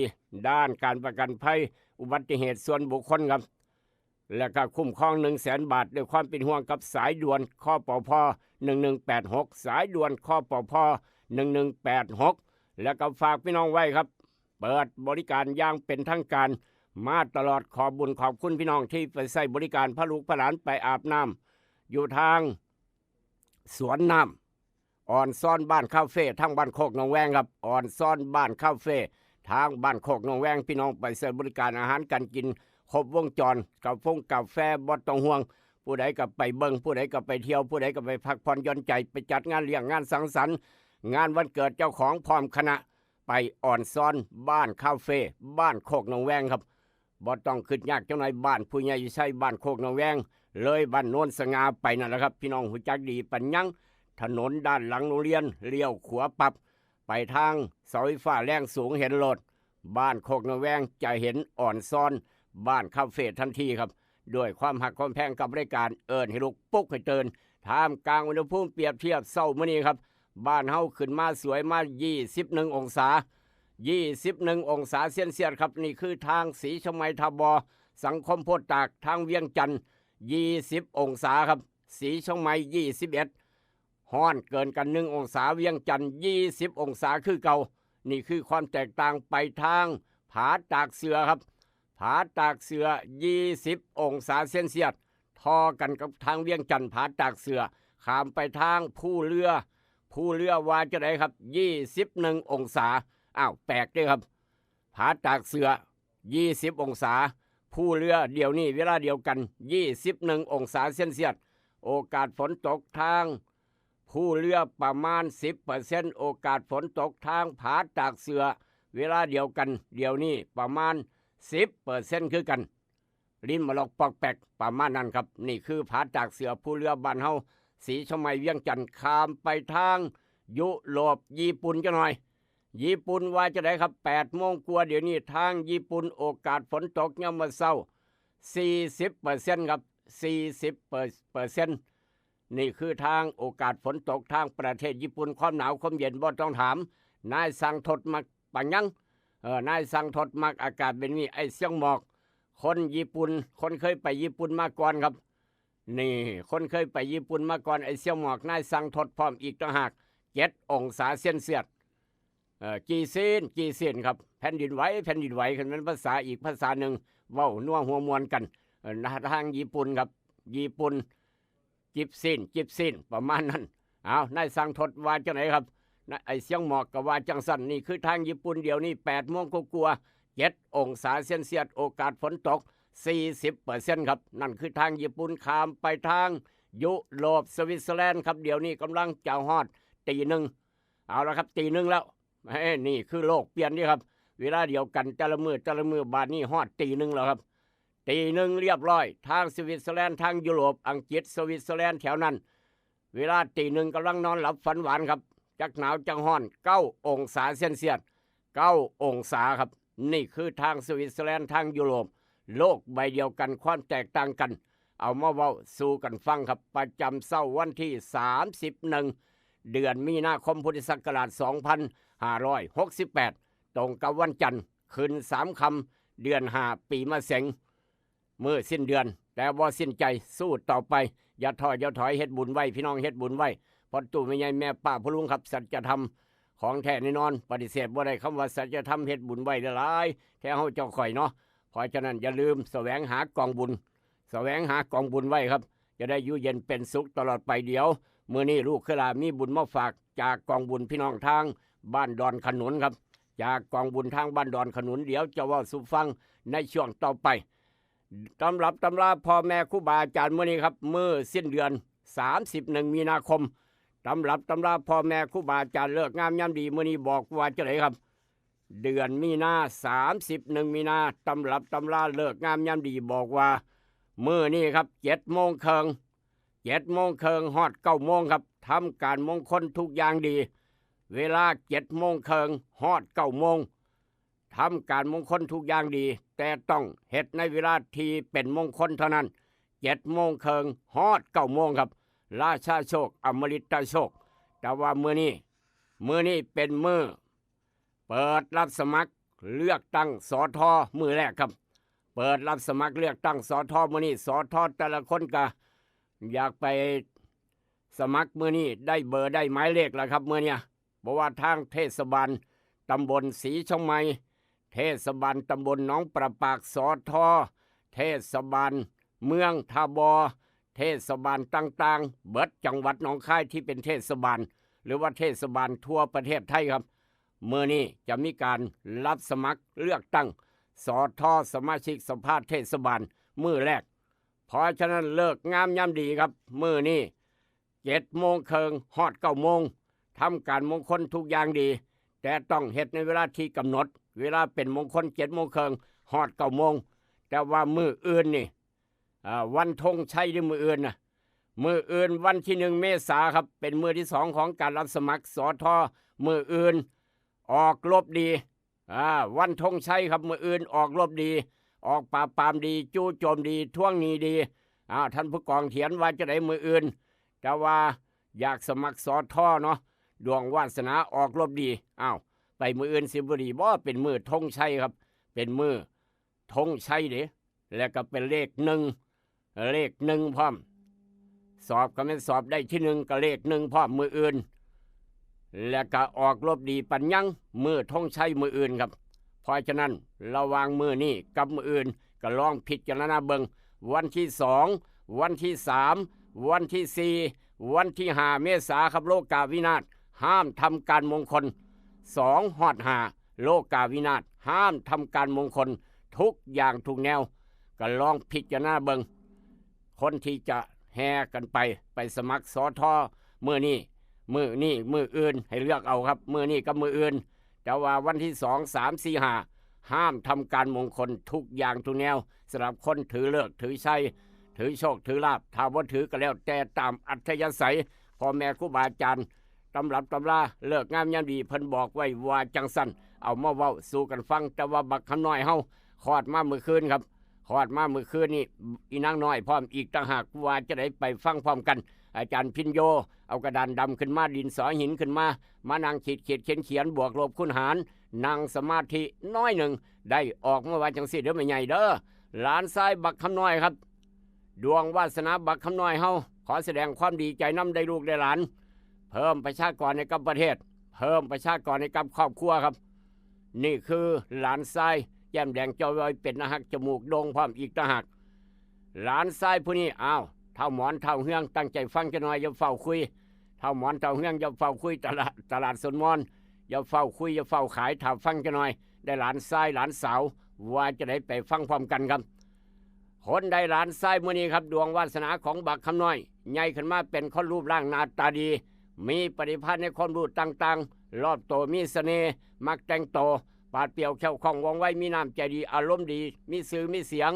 ด้านการประกันภัยอุบัติเหตุส่วนบุคคลครับ และก็คุ้มครอง หนึ่งแสนบาท ด้วยความเป็นห่วงกับสายด่วน คปภ หนึ่งหนึ่งแปดหก สายด่วน คปภ หนึ่งหนึ่งแปดหก และก็ฝากพี่น้องไว้ครับ เปิดบริการอย่างเป็นทางการมาตลอด ขอบบุญขอบคุณพี่น้องที่ไปใช้บริการ พาลูกพาหลานไปอาบน้ำอยู่ทางสวนน้ำ อ่อนซ้อนบ้านคาเฟ่ ทางบ้านโคกหนองแวงครับ อ่อนซ้อนบ้านคาเฟ่ ทางบ้านโคกหนองแวง พี่น้องไปใช้บริการอาหารการกินครบวงจร กาฟงกาแฟบ่ต้องห่วง ผู้ใดก็ไปเบิ่ง ผู้ใดก็ไปเที่ยว ผู้ใดก็ไปพักผ่อนหย่อนใจ ไปจัดงานเลี้ยงงานสังสรรค์ งานวันเกิดเจ้าของพร้อมคณะ ไปอ่อนซ้อนบ้านคาเฟ่ บ้านโคกหนองแวงครับ บ่ต้องคิดยากจักหน่อย บ้านผู้ใหญ่วิชัย บ้านโคกหนองแวง เลยบ้านโนนสง่าไปนั่นแหละครับ พี่น้องฮู้จักดีปานยัง ถนนด้านหลังโรงเรียน เลี้ยวขวาปั๊บ ไปทางเสาไฟฟ้าแรงสูงเห็นโลด บ้านโคกหนองแวง จะเห็นอ่อนซ้อนบ้านคาเฟ่ทันทีครับ ด้วยความฮักความแพงกับบริการ เอิ้นให้ลุกปลุกให้ตื่น ท่ามกลางอุณหภูมิเปรียบเทียบเช้ามื้อนี้ครับ บ้านเฮาขึ้นมาสวยมา ยี่สิบเอ็ดองศา ยี่สิบเอ็ดองศาเซลเซียสครับ นี่คือทางศรีเชียงใหม่ ทบ สังคมโพธิ์ตาก ทางเวียงจันทน์ ยี่สิบองศาครับ ศรีเชียงใหม่ ยี่สิบเอ็ด ฮ้อนเกินกัน หนึ่งองศา เวียงจันทน์ ยี่สิบองศาคือเก่า นี่คือความแตกต่าง ไปทางผาตากเสือครับ ผ าตากเสือ ยี่สิบ องศาเซลเซียส ท่อกันกับทางเวียงจันทน์ ผาตากเสือ ข้ามไปทางภูเรือ ภูเรือว่าจะไดครับ ยี่สิบเอ็ด องศา อ้าว แปลกเด้ครับ ผาตากเสือ ยี่สิบ องศา ภูเรือเดี๋ยวนี้เวลาเดียวกัน ยี่สิบเอ็ด องศาเซลเซียส โอกาสฝนตกทางภูเรือประมาณ สิบเปอร์เซ็นต์ โอกาสฝนตกทางผาตากเสือ เวลาเดียวกันเดี๋ยวนี้ประมาณ สิบเปอร์เซ็นต์ คือกัน ลิ้นมาลอกปอกแปกประมาณนั้นครับ นี่คือผาตากเสือภูเรือบ้านเฮา สีเชียงใหม่เวียงจันทน์ ข้ามไปทางยุโรปญี่ปุ่นจักหน่อย ญี่ปุ่นว่าจะไดครับ แปดโมงกว่าเดี๋ยวนี้ทางญี่ปุ่นโอกาสฝนตกยามมื้อเช้า สี่สิบเปอร์เซ็นต์ ครับ สี่สิบเปอร์เซ็นต์ นี่คือทางโอกาสฝนตกทางประเทศญี่ปุ่น ความหนาวความเย็นบ่ต้องถาม นายสังทดมักปานหยัง เออ นายสังทดมักอากาศแบบนี้ ไอ้เสี่ยวหมอก คนญี่ปุ่น คนเคยไปญี่ปุ่นมาก่อนครับ นี่ คนเคยไปญี่ปุ่นมาก่อน ไอ้เสี่ยวหมอก นายสังทดพร้อมอีกต่างหาก เจ็ด องศาเซลเซียส เอ่อ จีซิน จีซินครับ แผ่นดินไหว แผ่นดินไหว คันเป็นภาษาอีกภาษาหนึ่ง เว้านัวหัวม่วนกัน เอ่อ ทางญี่ปุ่นครับ ญี่ปุ่น จิบซิน จิบซิน ประมาณนั้น เอา นายสังทดว่าจังไดครับ นะ ไอ้เสี่ยวหมอกก็ว่าจังซั่น นี่คือทางญี่ปุ่นเดี๋ยวนี้ แปดโมงกว่าๆ เจ็ด องศาเซลเซียส โอกาสฝนตก สี่สิบเปอร์เซ็นต์ ครับ นั่นคือทางญี่ปุ่น ข้ามไปทางยุโรป สวิตเซอร์แลนด์ครับ เดี๋ยวนี้กำลังจะฮอดตีหนึ่ง เอาละครับ ตีหนึ่งแล้ว เฮ้ย นี่คือโลกเปลี่ยนนี่ครับ เวลาเดียวกันแต่ละมื้อ แต่ละมื้อ บาดนี้ฮอดตีหนึ่งแล้วครับ ตีหนึ่งเรียบร้อย ทางสวิตเซอร์แลนด์ ทางยุโรป อังกฤษ สวิตเซอร์แลนด์ แถวนั้น เวลาตีหนึ่งกำลังนอนหลับฝันหวานครับ จักหนาวจักฮ้อน เก้า องศาเซลเซียส เก้า องศาครับ นี่คือทางสวิตเซอร์แลนด์ ทางยุโรป โลกใบเดียวกัน ความแตกต่างกัน เอามาเว้าสู่กันฟังครับ ประจำเช้าวันที่ สามสิบเอ็ด เดือนมีนาคม พุทธศักราช สองพันห้าร้อยหกสิบแปด ตรงกับวันจันทร์ ขึ้นสามค่ำ เดือนห้า ปีมะเสง มื้อสิ้นเดือน แต่บ่สิ้นใจ สู้ต่อไป อย่าท้ออย่าถอย เฮ็ดบุญไว้ พี่น้อง เฮ็ดบุญไว้ พ่อตู้แม่ใหญ่แม่ป้าพ่อลุงครับ สัจธรรมของแท้แน่นอน ปฏิเสธบ่ได้คำว่าสัจธรรม เฮ็ดบุญไว้หลายๆ แท้เฮาเจ้าข่อยเนาะ เพราะฉะนั้นอย่าลืมแสวงหากองบุญ แสวงหากองบุญไว้ครับ จะได้อยู่เย็นเป็นสุขตลอดไป เดี๋ยวมื้อนี้ลูกเคยลามีบุญมาฝาก จากกองบุญพี่น้องทางบ้านดอนขนุนครับ จากกองบุญทางบ้านดอนขนุน เดี๋ยวจะเว้าสู่ฟังในช่วงต่อไป ตำรับตำราพ่อแม่ครูบาอาจารย์มื้อนี้ครับ มื้อสิ้นเดือน สามสิบเอ็ด มีนาคม ตำรับตำราพ่อแม่ครูบาอาจารย์ ฤกษ์งามยามดีมื้อนี้บอกว่าจังไดครับ เดือนมีนา สามสิบเอ็ด มีนา ตำรับตำราฤกษ์งามยามดีบอกว่า มื้อนี้ครับ เจ็ดโมงครึ่ง เจ็ดโมงครึ่งฮอด เก้าโมงครับ ทำการมงคลทุกอย่างดี เวลา เจ็ดโมงครึ่งฮอด เก้าโมง ทำการมงคลทุกอย่างดี แต่ต้องเฮ็ดในเวลาที่เป็นมงคลเท่านั้น เจ็ดโมงครึ่งฮอด เก้าโมงครับ ราชาโชค อมฤตโชค แต่ว่ามื้อนี้ มื้อนี้เป็นมื้อเปิดรับสมัครเลือกตั้ง สท มื้อแรกครับ เปิดรับสมัครเลือกตั้ง สท มื้อนี้ สท แต่ละคนก็อยากไปสมัครมื้อนี้ ได้เบอร์ได้หมายเลขแล้วครับมื้อเนี้ย บ่ว่าทางเทศบาลตำบลศรีเชียงใหม่ เทศบาลตำบลหนองประปาก สท เทศบาลเมืองท่าบ่อ เทศบาลต่างๆ เบิดจังหวัดหนองคายที่เป็นเทศบาล หรือว่าเทศบาลทั่วประเทศไทยครับ มื้อนี้จะมีการรับสมัครเลือกตั้ง สท สมาชิกสภาเทศบาล มื้อแรก เพราะฉะนั้นฤกษ์งามยามดีครับ มื้อนี้ เจ็ดโมงครึ่งฮอด เก้าโมง ทำการมงคลทุกอย่างดี แต่ต้องเฮ็ดในเวลาที่กำหนด เวลาเป็นมงคล เจ็ดโมงครึ่งฮอด เก้าโมง แต่ว่ามื้ออื่นนี่ อ่า วันธงชัยหรือมื้ออื่นน่ะ มื้ออื่นวันที่หนึ่งเมษาครับ เป็นมื้อที่สองของการรับสมัคร สท มื้ออื่น ออกรบดี อ่า วันธงชัยครับ มื้ออื่นออกรบดี ออกปราบปรามดี จู่โจมดี ทวงหนี้ดี อ่า ท่านผู้กองเขียนว่าจะไดมื้ออื่น แต่ว่าอยากสมัคร สท เนาะ ดวงวาสนาออกรบดี อ้าว ไปมื้ออื่นสิบ่ดีบ่ เป็นมื้อธงชัยครับ เป็นมื้อธงชัยเด้ และก็เป็นเลขหนึ่ง เลขหนึ่งพร้อม สอบก็แม่นสอบได้ที่หนึ่งก็เลขหนึ่งพร้อมมื้ออื่น และก็ออกรบดีปานยัง มื้อธงชัยมื้ออื่นครับ เพราะฉะนั้นระหว่างมื้อนี้กับมื้ออื่นก็ลองพิจารณาเบิ่ง วันที่สอง วันที่สาม วันที่สี่ วันที่ห้าเมษาครับ โลกาวินาศ ห้ามทำการมงคล สองฮอดห้า โลกาวินาศ ห้ามทำการมงคล ทุกอย่างทุกแนว ก็ลองพิจารณาเบิ่ง คนที่จะแห่กันไป ไปสมัคร สท มื้อนี้ มื้อนี้ มื้ออื่น ให้เลือกเอาครับ มื้อนี้กับมื้ออื่น แต่ว่าวันที่สอง สาม สี่ ห้า ห้ามทำการมงคลทุกอย่างทุกแนว สำหรับคนถือฤกษ์ถือชัย ถือโชคถือลาภ ถ้าบ่ถือก็แล้วแต่ตามอัธยาศัย พ่อแม่ครูบาอาจารย์ ตำรับตำรา ฤกษ์งามยามดี เพิ่นบอกไว้ว่าจั่งซั้น เอามาเว้าสู่กันฟัง แต่ว่าบักคำน้อยเฮา คลอดมามื้อคืนครับ คลอดมามื้อคืนนี่ อีนางน้อยพร้อมอีกต่างหาก ว่าจะได้ไปฟังพร้อมกัน อาจารย์พิญโย เอากระดานดำขึ้นมา ดินสอหินขึ้นมา มานั่งขีดขีดเขียนเขียน บวกลบคูณหาร นั่งสมาธิน้อยหนึ่ง ได้ออกมาว่าจั่งซี้เด้อแม่ใหญ่เด้อ หลานชายบักคำน้อยครับ ดวงวาสนาบักคำน้อยเฮา ขอแสดงความดีใจนำ ได้ลูกได้หลาน เพิ่มประชากรให้กับประเทศ เพิ่มประชากรให้กับครอบครัวครับ นี่คือหลานชายแก้มแดงจอย เป็นตาฮัก จมูกโด่งพร้อมอีกต่างหาก หลานชายผู้นี้ อ้าว เฒ่าหมอนเฒ่าเฮือง ตั้งใจฟังจักหน่อย อย่าเฝ้าคุย เฒ่าหมอนเฒ่าเฮือง อย่าเฝ้าคุย ตลาด ตลาดสวนมอน อย่าเฝ้าคุย อย่าเฝ้าขาย ถ้าฟังจักหน่อย ได้หลานชายหลานสาว ว่าจะได้ไปฟังพร้อมกันครับ คนได้หลานชายมื้อนี้ครับ ดวงวาสนาของบักคำน้อย ใหญ่ขึ้นมาเป็นคนรูปร่างหน้าตาดี มีปฏิภาณในความรู้ต่างๆ รอบตัวมีเสน่ห์ มักแต่งตัว ปราดเปรียวแคล่วคล่องว่องไว มีน้ำใจดี อารมณ์ดี มีชื่อมีเสียง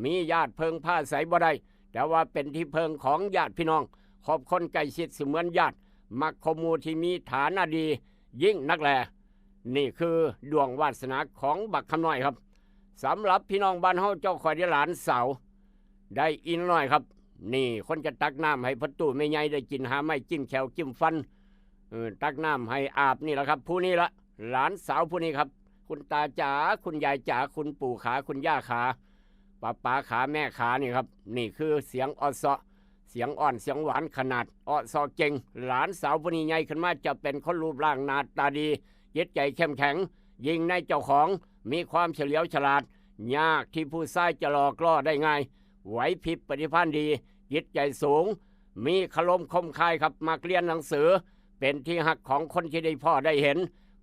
มีญาติเพิ่งพาอาศัยบ่ได้ แต่ว่าเป็นที่เพิ่งของญาติพี่น้อง คบคนใกล้ชิดเสมือนญาติ มักคบหมู่ที่มีฐานะดี ยิ่งนักแล นี่คือดวงวาสนาของบักคำน้อยครับ สำหรับพี่น้องบ้านเฮา เจ้าข้อยได้หลานสาว ได้อีน้อยครับ นี่คนจะตักน้ำให้พ่อตู้แม่ใหญ่ได้กิน หาไม้จิ้มแข้วจิ้มฟัน เออ ตักน้ำให้อาบนี่แหละครับ ผู้นี้ละ หลานสาวผู้นี้ครับ คุณตาจ๋า คุณยายจ๋า คุณปู่ขา คุณย่าขา ป้าป๋าขา แม่ขา นี่ครับ นี่คือเสียงออเซาะ เสียงอ่อนเสียงหวานขนาด ออเซาะเก่ง หลานสาวผู้นี้ใหญ่ขึ้นมาจะเป็นคนรูปร่างหน้าตาดี จิตใจเข้มแข็ง ยิ่งในเจ้าของ มีความเฉลียวฉลาด ยากที่ผู้ชายจะหลอกล่อได้ง่าย ไหวพริบปฏิภาณดี จิตใจสูง มีคารมคมคายครับ มักเรียนหนังสือ เป็นที่ฮักของคนที่ได้พ้อได้เห็น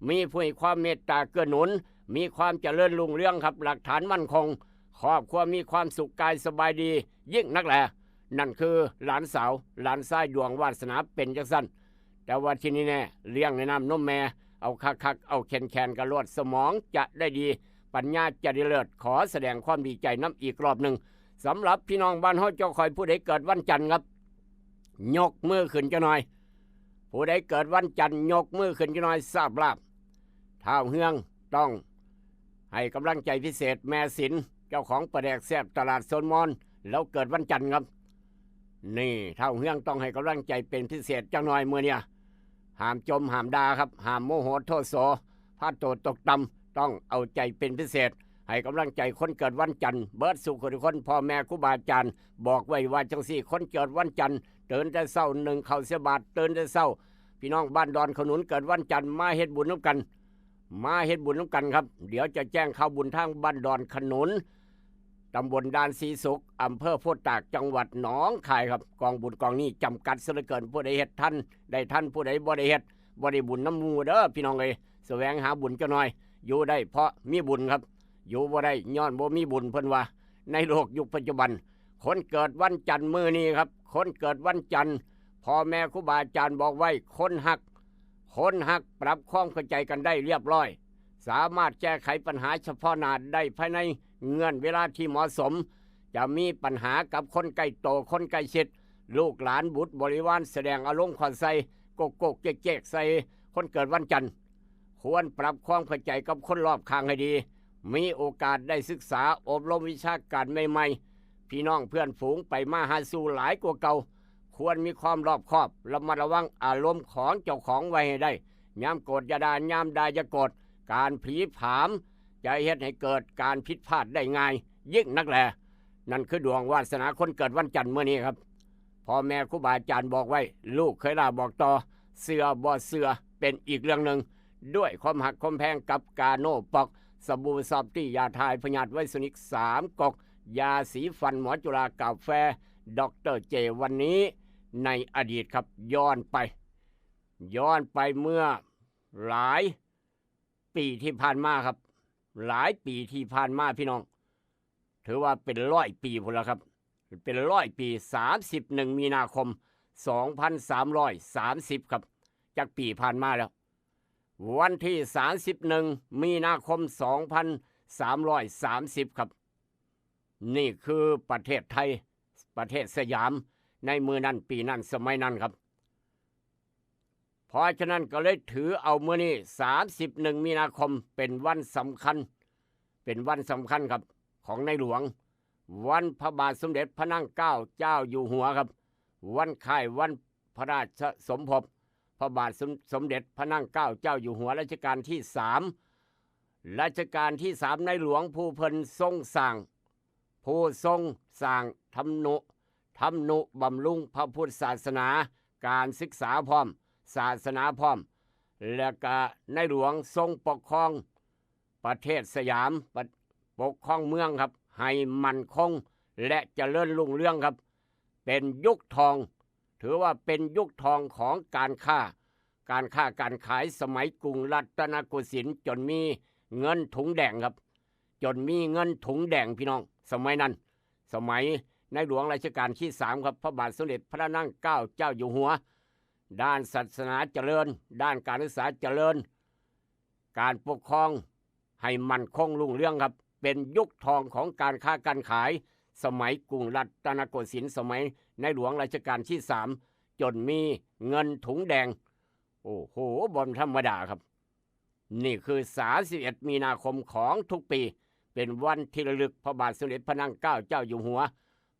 มีผู้ให้ความเมตตาเกื้อหนุน มีความเจริญรุ่งเรืองครับ หลักฐานมั่นคง ครอบครัวมีความสุขกายสบายดี ยิ่งนักแล นั่นคือหลานสาว หลานชายดวงวาสนาเป็นจั่งซั้น แต่ว่าที่แน่ๆ เลี้ยงในน้ำนมแม่ เอาคักๆ เอาแข็งๆ กะโลด สมองจะได้ดี ปัญญาจะได้เลิศ ขอแสดงความดีใจนำอีกรอบหนึ่ง สำหรับพี่น้องบ้านเฮา เจ้าข้อยผู้ใดเกิดวันจันทร์ครับ ยกมือขึ้นจักหน่อย ผู้ใดเกิดวันจันทร์ ยกมือขึ้นจักหน่อย ทราบลาภ ท้าวเฮืองต้องให้กำลังใจพิเศษ แม่สิน เจ้าของปลาแดกแซ่บตลาดสวนมอน ลาวเกิดวันจันทร์ครับ นี่ท้าวเฮืองต้องให้กำลังใจเป็นพิเศษจักหน่อยมื้อเนี่ย ห้ามจมห้ามด่าครับ ห้ามโมโหโทโส พาโตตกต่ำ ต้องเอาใจเป็นพิเศษ ให้กำลังใจคนเกิดวันจันทร์ เบิดสู่คนทุกคน พ่อแม่ครูบาอาจารย์ บอกไว้ว่าจั่งซี้ คนเกิดวันจันทร์ ตื่นแต่เช้า นึ่งข้าวใส่บาตร ตื่นแต่เช้า พี่น้องบ้านดอนขนุนเกิดวันจันทร์ มาเฮ็ดบุญนำกัน มาเฮ็ดบุญนำกันครับ เดี๋ยวจะแจ้งข่าวบุญทางบ้านดอนขนุน ตำบลด่านสีสุข อำเภอโพธิ์ตาก จังหวัดหนองคายครับ กองบุญกองนี้จำกัดซะเหลือเกิน ผู้ใดเฮ็ดทันได้ทัน ผู้ใดบ่ได้เฮ็ดบ่ได้บุญนำหมู่เด้อพี่น้องเอ้ย แสวงหาบุญจักหน่อย อยู่ได้เพราะมีบุญครับ อยู่บ่ได้ย้อนบ่มีบุญ เพิ่นว่า ในโลกยุคปัจจุบัน คนเกิดวันจันทร์มื้อนี้ครับ คนเกิดวันจันทร์ พ่อแม่ครูบาอาจารย์บอกไว้ คนฮัก คนฮักปรับความเข้าใจกันได้เรียบร้อย สามารถแก้ไขปัญหาเฉพาะหน้าได้ภายในเงื่อนเวลาที่เหมาะสม จะมีปัญหากับคนใกล้โต คนใกล้ชิด ลูกหลานบุตรบริวาร แสดงอารมณ์ขอใส่ โกกโกกเจ๊กเจ๊กใส่ คนเกิดวันจันทร์ ควรปรับความเข้าใจกับคนรอบข้างให้ดี มีโอกาสได้ศึกษาอบรมวิชาการใหม่ๆ พี่น้องเพื่อนฝูงไปมาหาสู่หลายกว่าเก่า ควรมีความรอบคอบ ระมัดระวังอารมณ์ของเจ้าของไว้ให้ได้ ยามโกรธอย่าด่า ยามด่าอย่าโกรธ การผลีผลามจะเฮ็ดให้เกิดการผิดพลาดได้ง่าย ยิ่งนักแล นั่นคือดวงวาสนาคนเกิดวันจันทร์มื้อนี้ครับ พ่อแม่ครูบาอาจารย์บอกไว้ ลูกเคยลาบอกต่อ เชื่อบ่เชื่อเป็นอีกเรื่องหนึ่ง ด้วยความฮักความแพงกับกาโน่ปอก สบู่ซอฟตี้ ยาทายพยาธิไวรัสนิกสามก๊อก ยาสีฟันหมอจุฬากาแฟ ดอกเตอร์เจ วันนี้ในอดีตครับ ย้อนไป ย้อนไปเมื่อหลายปีที่ผ่านมาครับ หลายปีที่ผ่านมาพี่น้อง ถือว่าเป็นร้อยปีพุ้นละครับ เป็นร้อยปี สามสิบเอ็ด มีนาคม สองพันสามร้อยสามสิบ ครับ จักปีผ่านมาแล้ว วันที่ สามสิบเอ็ด มีนาคม สองพันสามร้อยสามสิบ ครับ นี่คือประเทศไทย ประเทศสยาม ในมื้อนั้น ปีนั้น สมัยนั้นครับ เพราะฉะนั้นก็เลยถือเอามื้อนี้ สามสิบเอ็ด มีนาคม เป็นวันสำคัญ เป็นวันสำคัญครับ ของในหลวง วันพระบาทสมเด็จพระนั่งเกล้าเจ้าอยู่หัวครับ วันคล้ายวันพระราชสมภพ พระบาทสมสมเด็จพระนั่งเกล้าเจ้าอยู่หัวรัชกาลที่สาม รัชกาลที่สาม ในหลวงผู้เพิ่นทรงสร้าง ผู้ทรงสร้างธรรมนุ ธรรมนุบำรุงพระพุทธศาสนา การศึกษาพร้อม ศาสนาพร้อม และก็ในหลวงทรงปกครองประเทศสยาม ปกปกครองเมืองครับ ให้มั่นคงและเจริญรุ่งเรืองครับ เป็นยุคทอง ถือว่าเป็นยุคทองของการค้า การค้าการขายสมัยกรุงรัตนโกสินทร์ จนมีเงินถุงแดงครับ จนมีเงินถุงแดงพี่น้อง สมัยนั้น สมัยในหลวงรัชกาลที่สามครับ พระบาทสมเด็จพระนั่งเกล้าเจ้าอยู่หัว ด้านศาสนาเจริญ ด้านการศึกษาเจริญ การปกครองให้มั่นคงรุ่งเรืองครับ เป็นยุคทองของการค้าการขาย สมัยกรุงรัตนโกสินทร์ สมัยในหลวงรัชกาลที่สาม จนมีเงินถุงแดง โอ้โห บ่ธรรมดาครับ นี่คือ สามสิบเอ็ด มีนาคมของทุกปี เป็นวันที่ระลึกพระบาทสมเด็จพระนั่งเกล้าเจ้าอยู่หัว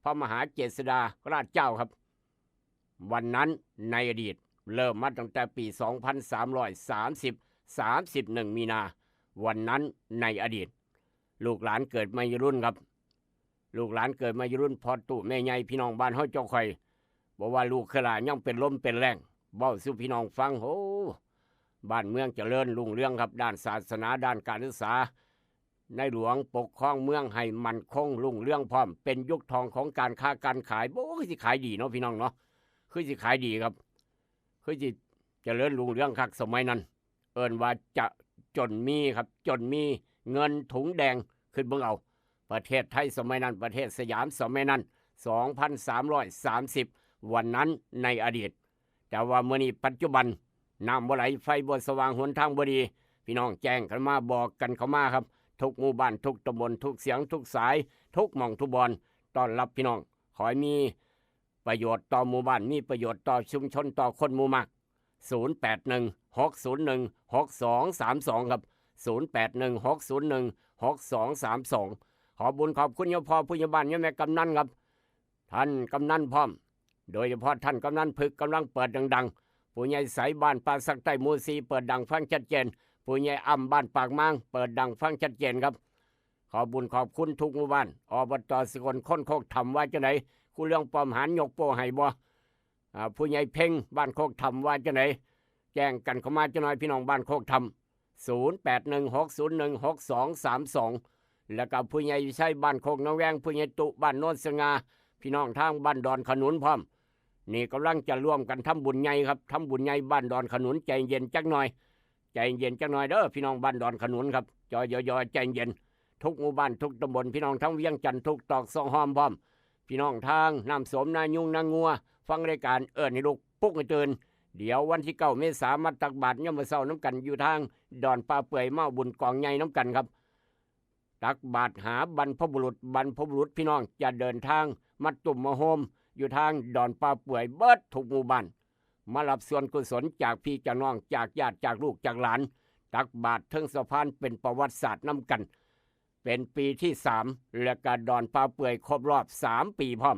พระมหาเจษฎาราชเจ้าครับ วันนั้นในอดีต เริ่มมาตั้งแต่ปี สองพันสามร้อยสามสิบ สามสิบเอ็ด มีนา วันนั้นในอดีต ลูกหลานเกิดมาวัยรุ่นครับ ลูกหลานเกิดมาวัยรุ่น พ่อตู้แม่ใหญ่ พี่น้องบ้านเฮาเจ้าข่อย บ่ว่าลูกคือหลานยังเป็นลมเป็นแรง เว้าสู่พี่น้องฟัง โอ้ บ้านเมืองเจริญรุ่งเรืองครับ ด้านศาสนา ด้านการศึกษา ในหลวงปกครองเมืองให้มั่นคงรุ่งเรืองพร้อม เป็นยุคทองของการค้าการขาย โอ้ คือสิขายดีเนาะพี่น้องเนาะ คือสิขายดีครับ คือสิเจริญรุ่งเรืองคักสมัยนั้น เอิ้นว่าจะจนมีครับ จนมีเงินถุงแดง คิดเบิ่งเอา ประเทศไทยสมัยนั้น ประเทศสยามสมัยนั้น สองพันสามร้อยสามสิบ วันนั้นในอดีต แต่ว่ามื้อนี้ปัจจุบัน น้ำบ่ไหล ไฟบ่สว่าง หนทางบ่ดี พี่น้องแจ้งกันมา บอกกันเข้ามาครับ ทุกหมู่บ้าน ทุกตำบล ทุกเสียง ทุกสาย ทุกหม่องทุกบอน ต้อนรับพี่น้อง ขอให้มีประโยชน์ต่อหมู่บ้าน มีประโยชน์ต่อชุมชน ต่อคนหมู่มาก ศูนย์แปดหนึ่ง หกศูนย์หนึ่ง หกสองสามสอง ครับ ศูนย์แปดหนึ่ง หกศูนย์หนึ่ง หกสองสามสอง ขอบุญขอบคุณโยมพ่อผู้ใหญ่บ้าน โยมแม่กำนันครับ ท่านกำนันพร้อม โดยเฉพาะท่านกำนันพึกกำลังเปิดดังๆ ผู้ใหญ่ใสบ้านป่าสักใต้หมู่สี่ เปิดดังฟังชัดเจน ผู้ใหญ่อ่ำบ้านปากมาง เปิดดังฟังชัดเจนครับ ขอบุญขอบคุณทุกหมู่บ้าน อบต.สกล คนโคกถ้ำว่าจังได ครูเรือง ป้อมหาน ยกโป้ให้บ่ อ่า ผู้ใหญ่เพ็งบ้านโคกถ้ำว่าจังได แจ้งกันเข้ามาจังหน่อย พี่น้องบ้านโคกถ้ำ ศูนย์แปดหนึ่ง หกศูนย์หนึ่ง หกสองสามสอง แล้วก็ผู้ใหญ่วิชัยบ้านโคกหนองแวง ผู้ใหญ่ตุบ้านโนนสง่า พี่น้องทางบ้านดอนขนุนพร้อม นี่กำลังจะร่วมกันทำบุญใหญ่ครับ ทำบุญใหญ่บ้านดอนขนุน ใจเย็นจักหน่อย ใจเย็นจักหน่อยเด้อ พี่น้องบ้านดอนขนุนครับ จอยอยๆ ใจเย็น ทุกหมู่บ้านทุกตำบล พี่น้องทั้งเวียงจันทน์ ทุกตอกซอกห้อมพร้อม พี่น้องทางน้ำโสม นายุง นางัว ฟังรายการเอิ้นให้ลุกปลุกให้ตื่น เดี๋ยววันที่เก้าเมษามาตักบาตรยามมื้อเช้านำกัน อยู่ทางดอนป่าเปื่อย มาเอาบุญกองใหญ่นำกันครับ ตักบาตรหาบรรพบุรุษ บรรพบุรุษพี่น้องจะเดินทางมาตุ้มมาโฮม อยู่ทางดอนป่าเปื่อยเบิดทุกหมู่บ้าน มารับส่วนกุศลจากพี่จากน้อง จากญาติ จากลูกจากหลาน ตักบาตรเทิงสะพานเป็นประวัติศาสตร์นำกัน เป็นปีที่สาม และก็ดอนป่าเปื่อยครบรอบสามปีพร้อม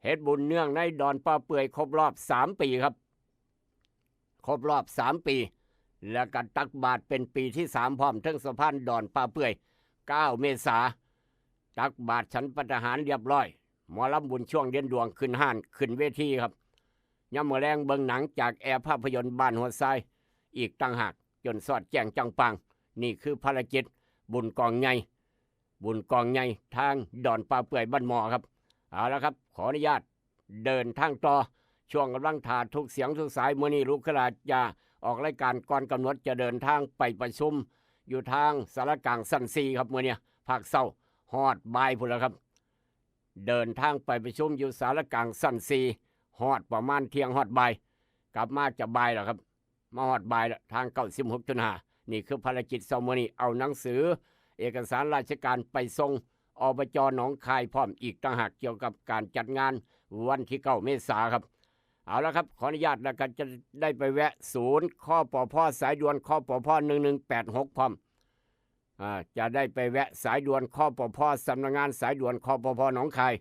เฮ็ดบุญเนื่องในดอนป่าเปื่อยครบรอบสามปีครับ ครบรอบสามปี แล้วก็ตักบาตรเป็นปีที่สามพร้อม เทิงสะพานดอนป่าเปื่อย เก้าเมษา ตักบาตรฉันภัตตาหารเรียบร้อย หมอลำบุญช่วงเด่นดวงขึ้นฮ้านขึ้นเวทีครับ ยามมื้อแลงเบิ่งหนังจากแอร์ภาพยนตร์บ้านหัวทราย อีกต่างหาก จนสอดแจ้งจ่างป่าง นี่คือภารกิจ บุญกองใหญ่ บุญกองใหญ่ทางดอนป่าเปื่อยบ้านหมอครับ เอาละครับ ขออนุญาตเดินทางต่อ ช่วงกำลังถ่าทุกเสียงทุกสาย มื้อนี้ลูกขลาจะออกรายการก่อนกำหนด จะเดินทางไปประชุมอยู่ทางศาลากลางชั้นสี่ครับ มื้อเนี้ยภาคเช้าฮอดบ่ายพุ้นแล้วครับ เดินทางไปประชุมอยู่ศาลากลางชั้นสี่ฮอดประมาณเที่ยงฮอดบ่าย กลับมาจะบ่ายแล้วครับ มาฮอดบ่ายแล้ว ทางเก้าสิบหกจุดห้า นี่คือภารกิจเช้ามื้อนี้ เอาหนังสือ เอกสารราชการไปส่ง อบจ.หนองคายพร้อมอีกต่างหาก เกี่ยวกับการจัดงานวันที่เก้าเมษาครับ เอาละครับ ขออนุญาตแล้วก็จะได้ไปแวะศูนย์ คปภ สายด่วน คปภ หนึ่งหนึ่งแปดหก พร้อม อ่า จะได้ไปแวะสายด่วน คปภ สำนักงานสายด่วน คปภ หนองคาย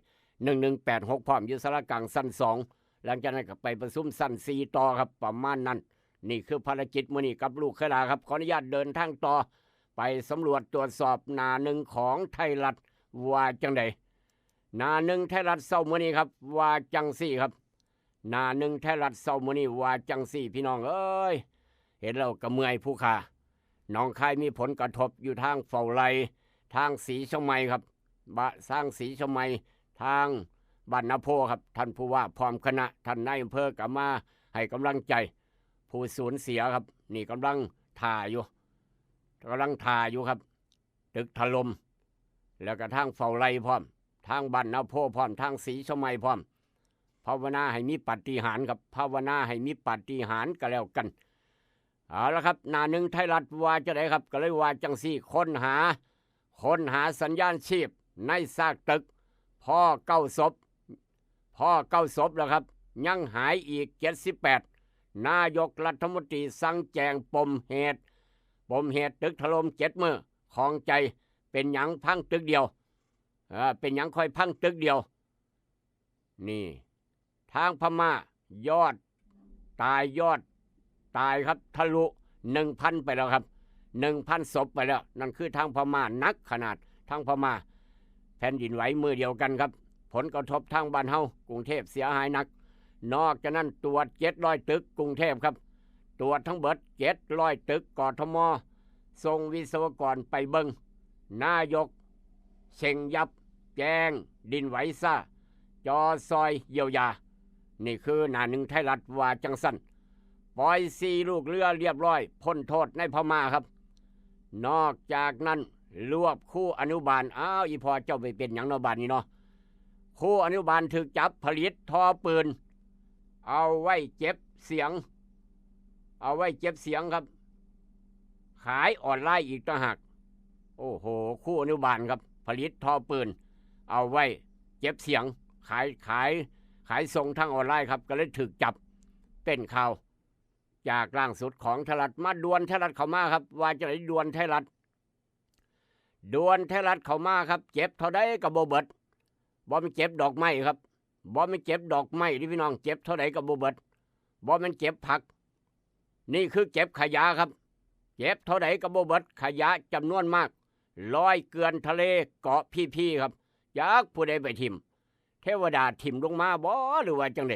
หนึ่งหนึ่งแปดหก พร้อม อยู่ศาลากลางชั้นสอง หลังจากนั้นก็ไปประชุมชั้นสี่ต่อครับ ประมาณนั้น นี่คือภารกิจมื้อนี้กับลูกขลาครับ ขออนุญาตเดินทางต่อ ไปสำรวจตรวจสอบหน้าหนึ่งของไทยรัฐว่าจังใด หน้าหนึ่งไทยรัฐเช้ามื้อนี้ครับ ว่าจังซี่ครับ หน้าหนึ่งไทยรัฐเช้ามื้อนี้ว่าจังซี่ พี่น้องเอ้ย เห็นแล้วก็เมื่อยผู้ขา หนองคายมีผลกระทบอยู่ทางเฝ้าไร่ ทางศรีเชียงใหม่ครับ บะ ทางศรีเชียงใหม่ ทางบ้านนาโพครับ ท่านผู้ว่าพร้อมคณะ ท่านนายอำเภอก็มาให้กำลังใจ ผู้สูญเสียครับ นี่กำลังถ่าอยู่ กำลังถ่าอยู่ครับ ตึกถล่ม แล้วก็ทางเฝ้าไร่พร้อม ทางบ้านนาโพพร้อม ทางศรีเชียงใหม่พร้อม ภาวนาให้มีปาฏิหาริย์ครับ ภาวนาให้มีปาฏิหาริย์ก็แล้วกัน เอาละครับ หน้าหนึ่งไทยรัฐว่าจังใดครับ ก็เลยว่าจังซี่ ค้นหา ค้นหาสัญญาณชีพในซากตึก พ้อเก้าศพ พ้อเก้าศพแล้วครับ ยังหายอีกเจ็ดสิบแปด นายกรัฐมนตรีสั่งแจ้งปมเหตุ ปมเหตุตึกถล่มเจ็ดมื้อ ข้องใจ เป็นหยังพังตึกเดียว เออ เป็นหยังค่อยพังตึกเดียว นี่ ทางพม่ายอดตาย ยอดตายครับ ทะลุหนึ่งพันไปแล้วครับ หนึ่งพันศพไปแล้ว นั่นคือทางพม่า หนักขนาด ทางพม่า แผ่นดินไหวมื้อเดียวกันครับ ผลกระทบทางบ้านเฮากรุงเทพเสียหายหนัก นอกจากนั้นตรวจเจ็ดร้อยตึกกรุงเทพครับ ตรวจทั้งเบิดเจ็ดร้อยตึก กทม ส่งวิศวกรไปเบิ่ง นายกเซ็งยับ แจ้งดินไหวซ่า จ่อซอยเยียวยา นี่คือหน้าหนึ่งไทยรัฐว่าจังซั่น ปล่อยสี่ลูกเรือเรียบร้อย พ้นโทษในพม่าครับ นอกจากนั้น รวบครูอนุบาล อ้าว อีพ่อเจ้าไปเป็นหยังเนาะบาดนี้เนาะ ครูอนุบาลถูกจับผลิตท่อปืน เอาไว้เก็บเสียง เอาไว้เก็บเสียงครับ ขายออนไลน์อีกต่างหาก โอ้โห ครูอนุบาลครับ ผลิตท่อปืน เอาไว้เก็บเสียง ขาย ขาย ขายส่งทางออนไลน์ครับ ก็เลยถูกจับ เป็นข่าว จากล่าสุดของไทยรัฐ มาด่วนไทยรัฐเข้ามาครับ ว่าจังใดด่วนไทยรัฐ ด่วนไทยรัฐเข้ามาครับ เก็บเท่าใดก็บ่เบิด บ่แม่นเก็บดอกไม้ครับ บ่แม่นเก็บดอกไม้เด้อพี่น้อง เก็บเท่าใดก็บ่เบิด บ่แม่นเก็บผัก นี่คือเก็บขยะครับ เก็บเท่าใดก็บ่เบิด ขยะจำนวนมาก ลอยเกลื่อนทะเลเกาะพีพีครับ จักผู้ใดไปถิ่ม เทวดาถิ่มลงมาบ่ หรือว่าจังใด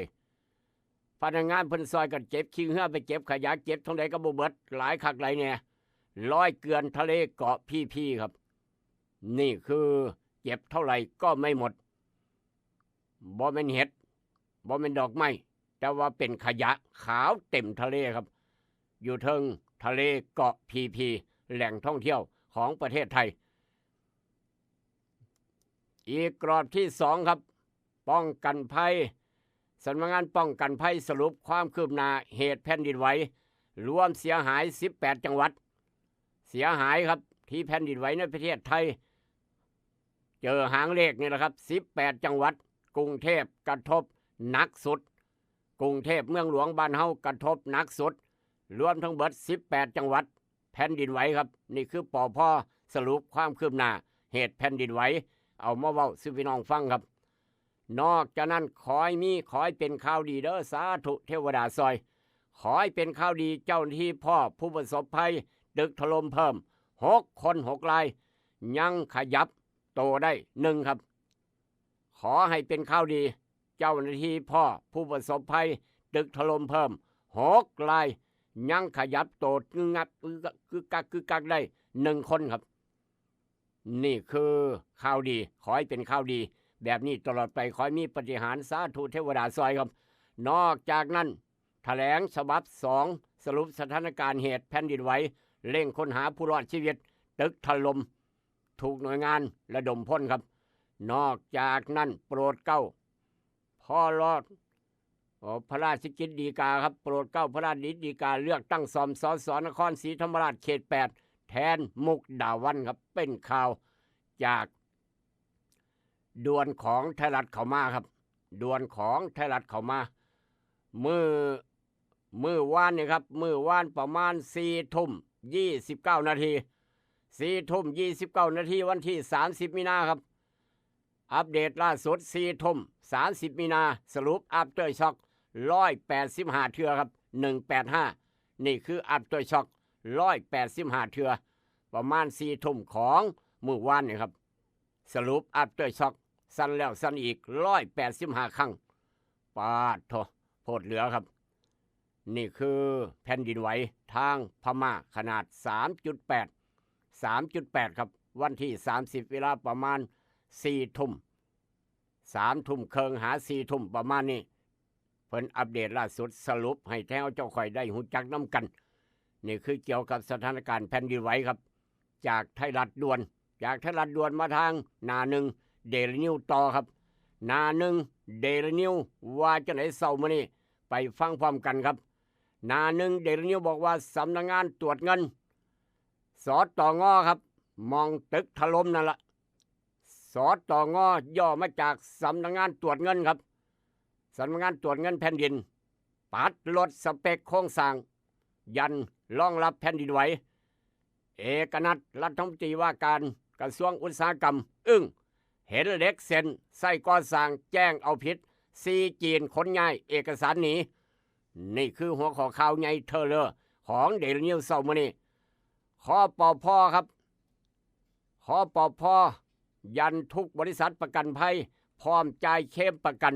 พนักงานเพิ่นซอยกันเก็บ ขี่เรือไปเก็บขยะ เก็บเท่าใดก็บ่เบิด หลายคักหลายแน่ ลอยเกลื่อนทะเลเกาะพีพีครับ นี่คือเก็บเท่าไหร่ก็ไม่หมด บ่แม่นเห็ด บ่แม่นดอกไม้ แต่ว่าเป็นขยะขาวเต็มทะเลครับ อยู่เทิงทะเลเกาะพีพี แหล่งท่องเที่ยวของประเทศไทย อีกรอบที่สองครับ ป้องกันภัย สำนักงานป้องกันภัยสรุปความคืบหน้าเหตุแผ่นดินไหว รวมเสียหายสิบแปดจังหวัด เสียหายครับ ที่แผ่นดินไหวในประเทศไทย เจอหางเลขนี่แหละครับ สิบแปดจังหวัด กรุงเทพกระทบหนักสุด กรุงเทพเมืองหลวงบ้านเฮากระทบหนักสุด รวมทั้งเบิดสิบแปดจังหวัด แผ่นดินไหวครับ นี่คือ ปภ. สรุปความคืบหน้าเหตุแผ่นดินไหว เอามาเว้าสู่พี่น้องฟังครับ นอกจากนั้นขอให้มี ขอให้เป็นข่าวดีเด้อ สาธุเทวดาซอย ขอให้เป็นข่าวดี เจ้าหน้าที่พ้อผู้ประสบภัยตึกถล่มเพิ่มหกคน หกราย ยังขยับโตได้หนึ่งครับ ขอให้เป็นข่าวดี เจ้าหน้าที่พ้อผู้ประสบภัยตึกถล่มเพิ่มหกราย ยังขยับโตงึกงักกึกกักกึกกักได้หนึ่งคนครับ นี่คือข่าวดี ขอให้เป็นข่าวดี แบบนี้ตลอดไป ขอให้มีปาฏิหาริย์ สาธุเทวดาซอยครับ นอกจากนั้น แถลงฉบับสอง สรุปสถานการณ์เหตุแผ่นดินไหว เร่งค้นหาผู้รอดชีวิต ตึกถล่ม ทุกหน่วยงานระดมพลครับ นอกจากนั้นโปรดเกล้า พ่อรอด อ๋อ พระราชกิจฎีกาครับ โปรดเกล้าพระราชกิจฎีกาเลือกตั้งซ่อม สส นครศรีธรรมราชเขต แปด แทนมุกดาวันครับ เป็นข่าวจากด่วนของไทยรัฐเข้ามาครับ ด่วนของไทยรัฐเข้ามา มื้อ มื้อวานนี่ครับ มื้อวานประมาณสี่ทุ่มยี่สิบเก้านาที สี่ทุ่มยี่สิบเก้านาที วันที่สามสิบมีนาครับ อัปเดตล่าสุดสี่ทุ่มสามสิบมีนา สรุป after shock ร้อยแปดสิบห้าเทื่อครับ หนึ่งแปดห้า นี่คือ after shock ร้อยแปดสิบห้าเทื่อ ประมาณสี่ทุ่มของมื้อวานนี่ครับ สรุป after shock สั่นแล้วสั่นอีก ร้อยแปดสิบห้าครั้ง ปาดโถ โพดเหลือครับ นี่คือแผ่นดินไหวทางพม่าขนาด สามจุดแปด สามจุดแปด ครับ วันที่สามสิบ เวลาประมาณสี่ทุ่ม สามทุ่มครึ่งหาสี่ทุ่มประมาณนี้ เพิ่นอัปเดตล่าสุดสรุปให้แท้เจ้าข่อยได้ฮู้จักนำกัน นี่คือเกี่ยวกับสถานการณ์แผ่นดินไหวครับ จากไทยรัฐด่วน จากไทยรัฐด่วนมาทางหน้าหนึ่ง Daily News ต่อครับ หน้าหนึ่ง Daily News ว่าจังได๋เช้ามื้อนี้ ไปฟังพร้อมกันครับ หน้าหนึ่ง Daily News บอกว่าสำนักงานตรวจเงิน สตง ครับ หม่องตึกถล่มนั่นละ สตง ย่อมาจากสำนักงานตรวจเงินครับ สำนักงานตรวจเงินแผ่นดิน ปัดลดสเปคโครงสร้าง ยันรองรับแผ่นดินไหว เอกนัท รัฐมนตรีว่าการกระทรวงอุตสาหกรรม อึ้ง เห็นเหล็กเส้นใช้ก่อสร้าง แจ้งเอาผิด ซีจีนขนย้ายเอกสารหนี นี่คือหัวข้อข่าวใหญ่เทอเลอร์ของ Daily News เช้ามื้อนี้ คปภ ครับ คปภ ยันทุกบริษัทประกันภัย พร้อมจ่ายเคลมประกัน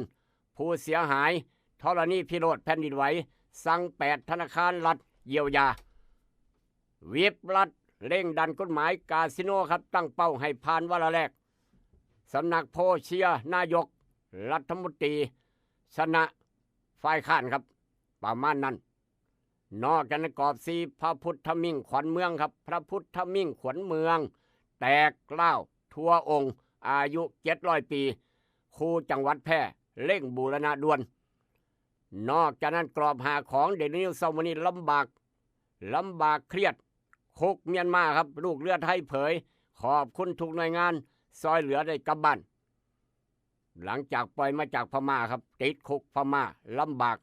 ผู้เสียหายธรณีพิโรธแผ่นดินไหว สั่งแปดธนาคารรัฐเยียวยา วิปรัฐเร่งดันกฎหมายคาสิโนครับ ตั้งเป้าให้ผ่านวาระแรก สำนักโพลเชียร์นายกรัฐมนตรี ชนะฝ่ายค้านครับ ประมาณนั้น นอกจากนั้นกรอบสี่ พระพุทธมิ่งขวัญเมืองครับ พระพุทธมิ่งขวัญเมือง แตกร้าวทั่วองค์ อายุเจ็ดร้อยปี คู่จังหวัดแพร่ เร่งบูรณะด่วน นอกจากนั้นกรอบห้าของ Daily News เช้ามื้อนี้ ลำบาก ลำบากเครียด คุกเมียนมาครับ ลูกเรือไทยเผย ขอบคุณทุกหน่วยงาน ซอยเหลือได้กลับบ้าน หลังจากปล่อยมาจากพม่าครับ ติดคุกพม่า ลำบาก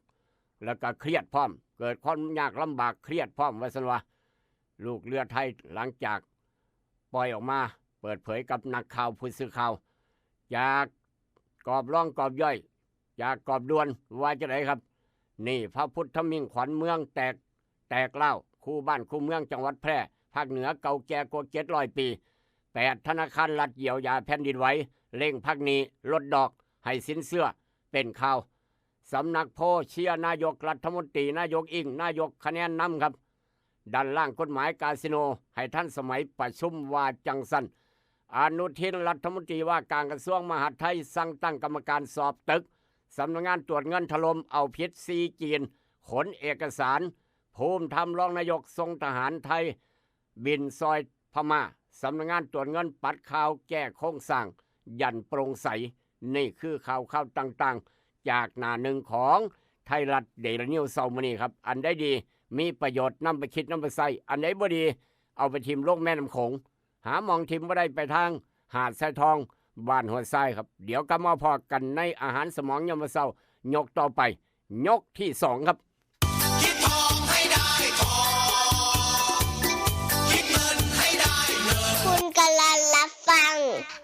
แล้วก็เครียดพร้อม เกิดความยากลำบากเครียดพร้อม ว่าซั่นว่า ลูกเรือไทยหลังจากปล่อยออกมา เปิดเผยกับนักข่าวผู้สื่อข่าว จากกรอบรองกรอบย่อย จากกรอบด่วน ว่าจังได๋ครับ นี่ พระพุทธมิ่งขวัญเมืองแตก แตกร้าว คู่บ้านคู่เมืองจังหวัดแพร่ ภาคเหนือเก่าแก่กว่าเจ็ดร้อยปี แปดธนาคารรัฐเยียวยาแผ่นดินไหว เร่งพักหนี้ ลดดอก ให้สินเชื่อ เป็นข่าว สำนักโพลเชียร์นายกรัฐมนตรี นายกอิ้ง นายกคะแนนนำครับ ดันร่างกฎหมายคาสิโน ให้ทันสมัย ประชุมว่าจังซั่น อนุทิน รัฐมนตรีว่าการกระทรวงมหาดไทย สั่งตั้งกรรมการสอบตึก สำนักงานตรวจเงินถล่ม เอาผิดซีจีน ขนเอกสาร ภูมิธรรม รองนายก ส่งทหารไทย บินซอยพม่า สำนักงานตรวจเงินปัดข่าวแก้โครงสร้าง ยันโปร่งใส นี่คือข่าว ข่าวต่างๆ จากหน้าหนึ่งของไทยรัฐ Daily News เช้ามื้อนี้ครับ อันใดดี มีประโยชน์ นำไปคิด นำไปใช้ อันใดบ่ดี เอาไปถิ่มลงแม่น้ำโขง หาหม่องถิ่มบ่ได้ ไปทางหาดทรายทอง บ้านห้วยทรายครับ เดี๋ยวกลับมาพ้อกันในอาหารสมองยามมื้อเช้า ยกต่อไป ยกที่สองครับ คิดทองให้ได้ทอง คิดเงินให้ได้เงิน คุณกำลังรับฟัง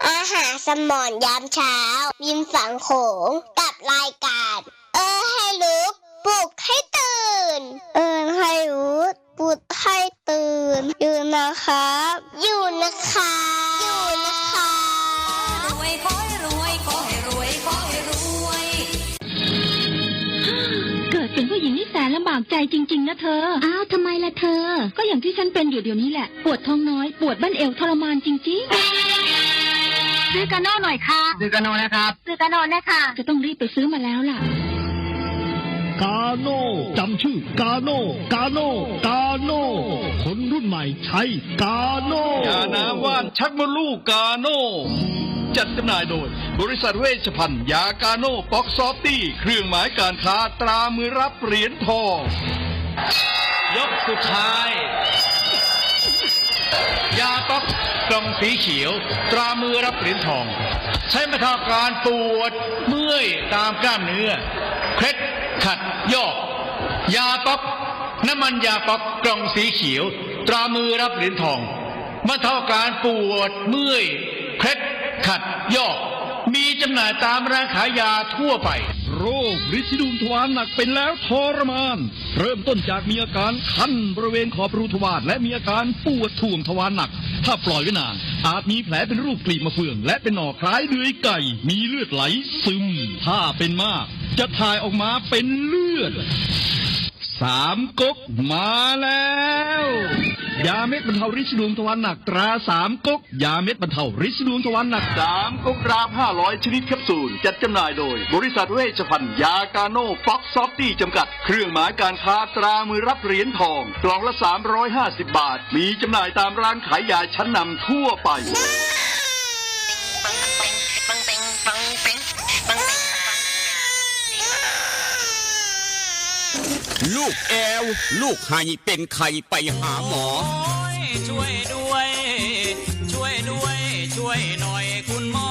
อาหารสมองยามเช้า ริมฝั่งโขง กับรายการ เออให้รู้ ปลุกให้ตื่น เออให้รู้ ปลุกให้ตื่น อยู่นะครับ อยู่นะครับ อยู่นะครับ รวยขอให้รวย ขอให้รวย ขอให้รวย เกิดเป็นผู้หญิงนี่แสนลำบาก ใจจริงๆนะเธอ อ้าว ทำไมล่ะเธอ ก็อย่างที่ฉันเป็นอยู่เดี๋ยวนี้แหละ ปวดท้องน้อย ปวดบั้นเอวทรมานจริงๆ ซื้อกาโน่หน่อยค่ะ ซื้อกาโน่นะครับ ซื้อกาโน่นะคะ จะต้องรีบไปซื้อมาแล้วล่ะ กาโน่ จำชื่อกาโน่ กาโน่ กาโน่ คนรุ่นใหม่ใช้กาโน่ ยาน้ำว่านชักมดลูกกาโน่ จัดจำหน่ายโดย บริษัทเวชภัณฑ์ยากาโน่ ป๊อกซอฟตี้ เครื่องหมายการค้าตรามือรับเหรียญทอง ยกสุดท้าย ยาป๊อกกล่องสีเขียว ตรามือรับเหรียญทอง ใช้บรรเทาอาการปวดเมื่อยตามกล้ามเนื้อ เคล็ดขัดยอก ยาป๊อก น้ำมันยาป๊อกกล่องสีเขียว ตรามือรับเหรียญทอง บรรเทาอาการปวดเมื่อย เคล็ดขัดยอก มีจำหน่ายตามร้านขายยาทั่วไป โรคริดสีดวงทวารหนักเป็นแล้วทรมาน เริ่มต้นจากมีอาการคันบริเวณขอบรูทวาร และมีอาการปวดถ่วงทวารหนัก ถ้าปล่อยไว้นาน อาจมีแผลเป็นรูปกลีบมะเฟือง และเป็นหนองคล้ายเดือยไก่ มีเลือดไหลซึม ถ้าเป็นมาก จะถ่ายออกมาเป็นเลือด สามก๊กมาแล้ว ยาเม็ดบรรเทาริดสีดวงทวารหนักตราสามก๊ก ยาเม็ดบรรเทาริดสีดวงทวารหนัก สามก๊กรามห้าร้อยชนิดแคปซูล จัดจำหน่ายโดย บริษัทเวชภัณฑ์ยากาโน่ ป๊อกซอฟตี้ จำกัด เครื่องหมายการค้าตรามือรับเหรียญทอง กล่องละสามร้อยห้าสิบบาท มีจำหน่ายตามร้านขายยาชั้นนำทั่วไป ลูกแอว ลูกไห้เป็นไข้ไปหาหมอ โอ้ย ช่วยด้วย ช่วยด้วย ช่วยหน่อยคุณหมอ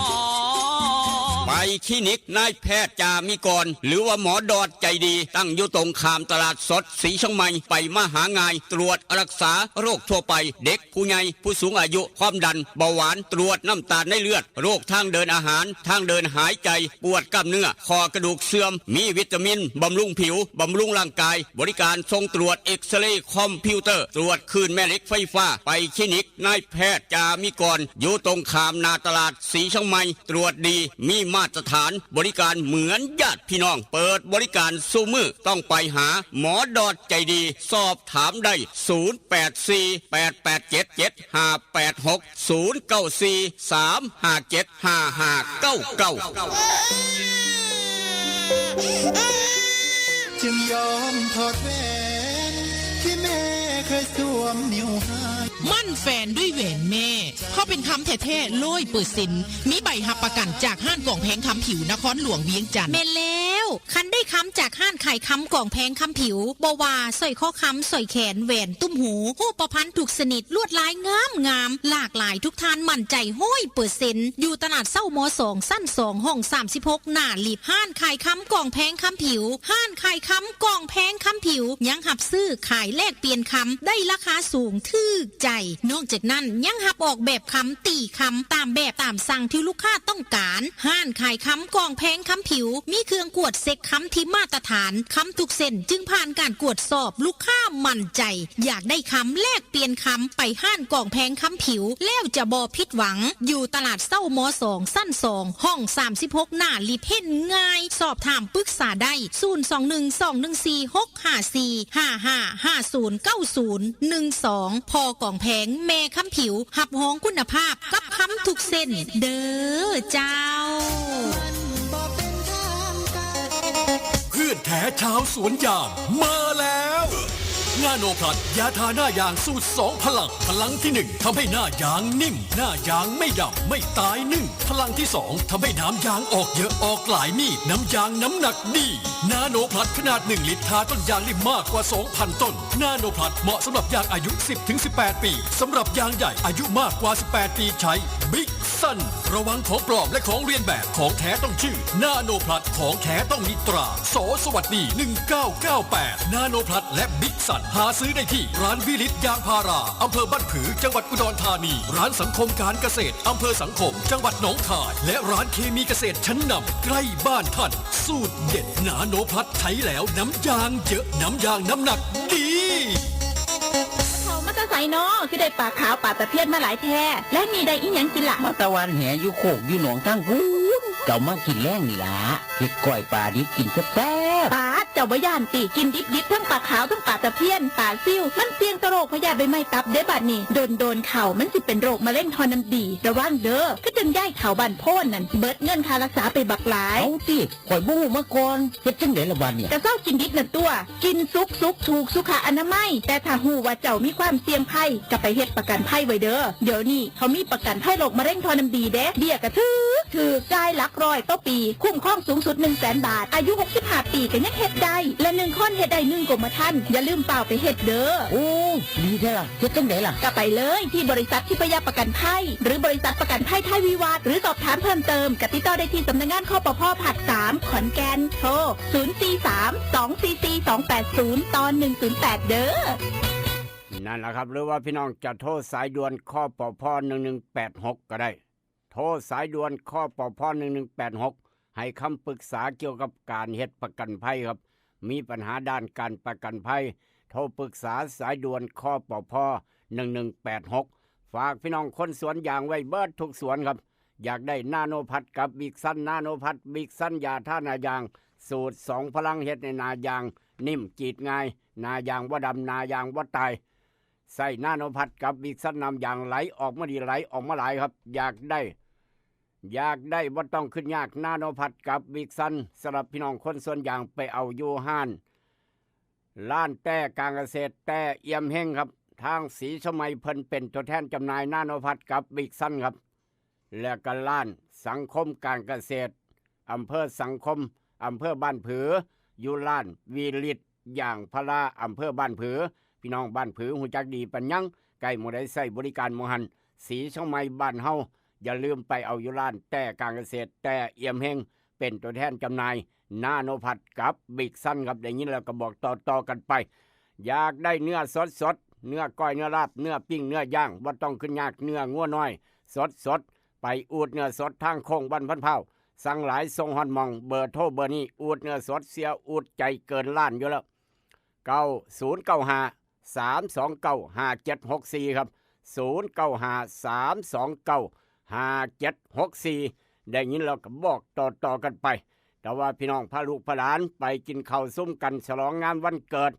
ไปคลินิกนายแพทย์จามิกร หรือว่าหมอดอดใจดี ตั้งอยู่ตรงข้ามตลาดสดสีเชียงใหม่ ไปมาหาง่าย ตรวจรักษาโรคทั่วไป เด็ก ผู้ใหญ่ ผู้สูงอายุ ความดัน เบาหวาน ตรวจน้ำตาลในเลือด โรคทางเดินอาหาร ทางเดินหายใจ ปวดกล้ามเนื้อ ข้อกระดูกเสื่อม มีวิตามิน บำรุงผิว บำรุงร่างกาย บริการส่งตรวจเอ็กซเรย์คอมพิวเตอร์ ตรวจคลื่นแม่เหล็กไฟฟ้า ไปคลินิกนายแพทย์จามิกร อยู่ตรงข้ามหน้าตลาดสีเชียงใหม่ ตรวจดี มีมาตรฐาน บริการเหมือนญาติพี่น้อง เปิดบริการซุมื้อ ต้องไปหาหมอดอดใจดี สอบถามได้ ศูนย์แปดสี่ แปดแปดเจ็ด เจ็ดห้าแปดหก ศูนย์เก้าสี่ สามห้าเจ็ด ห้าห้าเก้าเก้า จึงยอมถอดแหวนที่แม่เคยสวมนิ้วให้ มั่นแฟนด้วยแหวนแม่ เพราะเป็นคำแท้ๆ ร้อยเปอร์เซ็นต์ มีใบรับประกันจากห้านกองแพงคำผิวนครหลวงเวียงจันทน์ แม่นแล้ว คันได้คำจากห้านขายคำกองแพงคำผิว บ่ว่าสร้อยคอคำ สร้อยแขน แหวน ตุ้มหู ฮูปพรรณทุกชนิด ลวดลายงามงาม หลากหลาย ทุกท่านมั่นใจร้อยเปอร์เซ็นต์ อยู่ตลาดเซ้า ม.สอง ชั้น สอง ห้อง สามสิบหก หน้าลิฟต์ ห้านขายคำกองแพงคำผิว ห้านขายคำกองแพงคำผิว ยังรับซื้อขายแลกเปลี่ยนคำ ได้ราคาสูงถูกใจ นอกจากนั้นยังรับออกแบบคำ ตีคำ ตามแบบตามสั่งที่ลูกค้าต้องการ ห้านขายคำกองแพงคำผิว มีเครื่องกวดเช็คคำที่มาตรฐาน คำทุกเส้นจึงผ่านการกวดสอบ ลูกค้ามั่นใจ อยากได้คำแลกเปลี่ยนคำ ไปห้านกองแพงคำผิว แล้วจะบ่ผิดหวัง อยู่ตลาดเซ้า ม.สอง ชั้น สอง ห้อง สามสิบหก หน้าลิฟต์ เห็นง่าย สอบถามปรึกษาได้ ศูนย์สองหนึ่ง สองหนึ่งสี่ หกห้าสี่ ห้าห้า ห้าศูนย์เก้าศูนย์ หนึ่งสอง พ.กองแพง แม่คำผิว รับรองคุณภาพกับคำทุกเส้น เด้อเจ้า เพื่อนแท้ชาวสวนยางมาแล้ว นาโนพลัส ยาทาหน้ายางสูตรสองพลัง พลังที่หนึ่งทำให้หน้ายางนิ่ม หน้ายางไม่ดำ ไม่ตายนึ่ง พลังที่สองทำให้น้ำยางออกเยอะ ออกหลายมีด น้ำยางน้ำหนักดี นาโนพลัสขนาดหนึ่งลิตร ทาต้นยางได้มากกว่าสองพันต้น นาโนพลัสเหมาะสำหรับยางอายุสิบถึงสิบแปดปี สำหรับยางใหญ่อายุมากกว่าสิบแปดปีใช้ บิ๊กซัน ระวังของปลอมและของเลียนแบบ ของแท้ต้องชื่อ นาโนพลัส ของแท้ต้องมีตรา ส.สวัสดี หนึ่งเก้าเก้าแปด นาโนพลัส และบิ๊กซัน หาซื้อได้ที่ร้านวิลิตยางพารา อำเภอบ้านผือ จังหวัดอุดรธานี ร้านสังคมการเกษตร อำเภอสังคม จังหวัดหนองคาย และร้านเคมีเกษตรชั้นนำใกล้บ้านท่าน สูตรเด็ดนาโนพลัส ใช้แล้วน้ำยางเยอะ น้ำยางน้ำหนักดี เฒ่ามาแต่ไสน้อ คือได้ปลาขาวปลาตะเพียนมาหลายแท้ แลงนี้ได้อิหยังกินล่ะ มาแต่หว่านแหอยู่โคกอยู่หนองทางพู้น เจ้ามากินแลงนี่ล่ะ เฮ็ดก้อยปลาดิบกินแซ่บๆ ปาด เอาบ่ย่านติ กินดิบๆ ทั้งปลาขาวทั้งปลาตะเพียน ปลาซิว มันเสี่ยงต่อโรคพยาธิใบไม้ตับเด้บัดนี้ โดนๆ เข้ามันสิเป็นโรคมะเร็งท่อน้ำดี ระวังเด้อ คือจั่งยายเฒ่าบ้านโพนนั่น เบิดเงินค่ารักษาไปบักหลาย เอาติ ข่อยบ่ฮู้มาก่อน เฮ็ดจั่งใดล่ะบัดเนี่ย ก็เซากินดิบนั่นตั่ว กินสุกๆ ถูกสุขอนามัย แต่ถ้าฮู้ว่าเจ้ามีความเสี่ยงภัย ก็ไปเฮ็ดประกันภัยไว้เด้อ เดี๋ยวนี้เขามีประกันภัยโรคมะเร็งท่อน้ำดีเด้ เบี้ยก็ถืก ถืก จ่ายหลักร้อยต่อปี คุ้มครองสูงสุดหนึ่งแสนบาท อายุหกสิบห้าปีก็ยังเฮ็ดได้ และหนึ่งคนเฮ็ดได้หนึ่งกรมธรรม์ อย่าลืมฟ้าวไปเฮ็ดเด้อ โอ้ ดีแท้ล่ะ เฮ็ดจั่งใดล่ะ ก็ไปเลยที่บริษัททิพยประกันภัย หรือบริษัทประกันภัยไทยวิวัฒน์ หรือสอบถามเพิ่มเติม ก็ติดต่อได้ที่สำนักงาน คปภ ภาคสาม ขอนแก่น โทร ศูนย์สี่สาม สองสี่สี่ สองแปดศูนย์ ต่อ หนึ่งศูนย์แปด เด้อ นั่นล่ะครับ หรือว่าพี่น้องจะโทรสายด่วน คปภ หนึ่งหนึ่งแปดหก ก็ได้ โทรสายด่วน คปภ หนึ่งหนึ่งแปดหก ให้คำปรึกษาเกี่ยวกับการเฮ็ดประกันภัยครับ มีปัญหาด้านการประกันภัย โทรปรึกษาสายด่วน คปภ หนึ่งหนึ่งแปดหก ฝากพี่น้องคนสวนยางไว้เบิดทุกสวนครับ อยากได้นาโนพัดกับวิกซัน นาโนพัด วิกซัน ยาทาหน้ายาง สูตรสองพลัง เฮ็ดให้หน้ายางนิ่ม กรีดง่าย หน้ายางบ่ดำ หน้ายางบ่ตาย ใช้นาโนพัดกับวิกซัน น้ำยางไหลออกมาดี ไหลออกมาหลายครับ อยากได้ อยากได้บ่ต้องคิดยาก นาโนพัดกับวิกซัน สำหรับพี่น้องคนสวนยาง ไปเอาอยู่ห้าน ร้านแต้การเกษตร แต้เอี่ยมเฮงครับ ทางศรีสมัยเพิ่นเป็นตัวแทนจำหน่ายนาโนพัดกับวิกซันครับ และก็ร้านสังคมการเกษตร อำเภอสังคม อำเภอบ้านผือ อยู่ร้านวีริตยางพารา อำเภอบ้านผือ พี่น้องบ้านผือฮู้จักดีปานหยัง ใกล้หม่องใดใช้บริการหม่องหั้น ศรีสมัยบ้านเฮา อย่าลืมไปเอาอยู่ร้านแต้การเกษตร แต้เอี่ยมเฮง เป็นตัวแทนจำหน่ายนาโนพัดกับวิกซันครับ ได้ยินแล้วก็บอกต่อๆ กันไป อยากได้เนื้อสดๆ เนื้อก้อย เนื้อลาบ เนื้อปิ้ง เนื้อย่าง บ่ต้องคิดยาก เนื้องัวน้อย สดๆ ไปอูดเนื้อสดทางโค้งบ้านพันพร้าว สั่งหลายส่งฮอดหม่อง เบอร์โทรเบอร์นี้ อูดเนื้อสด เสียอูดใจเกินล้านอยู่แล้ว เก้าศูนย์เก้าห้า สามสองเก้า ห้าเจ็ดหกสี่ ครับ ศูนย์เก้าห้า สามสองเก้า ห้าเจ็ดหกสี่ ได้ยินแล้วก็บอกต่อๆ กันไป แต่ว่าพี่น้องพาลูกพาหลานไปกินข้าวซุมกัน ฉลองงานวันเกิด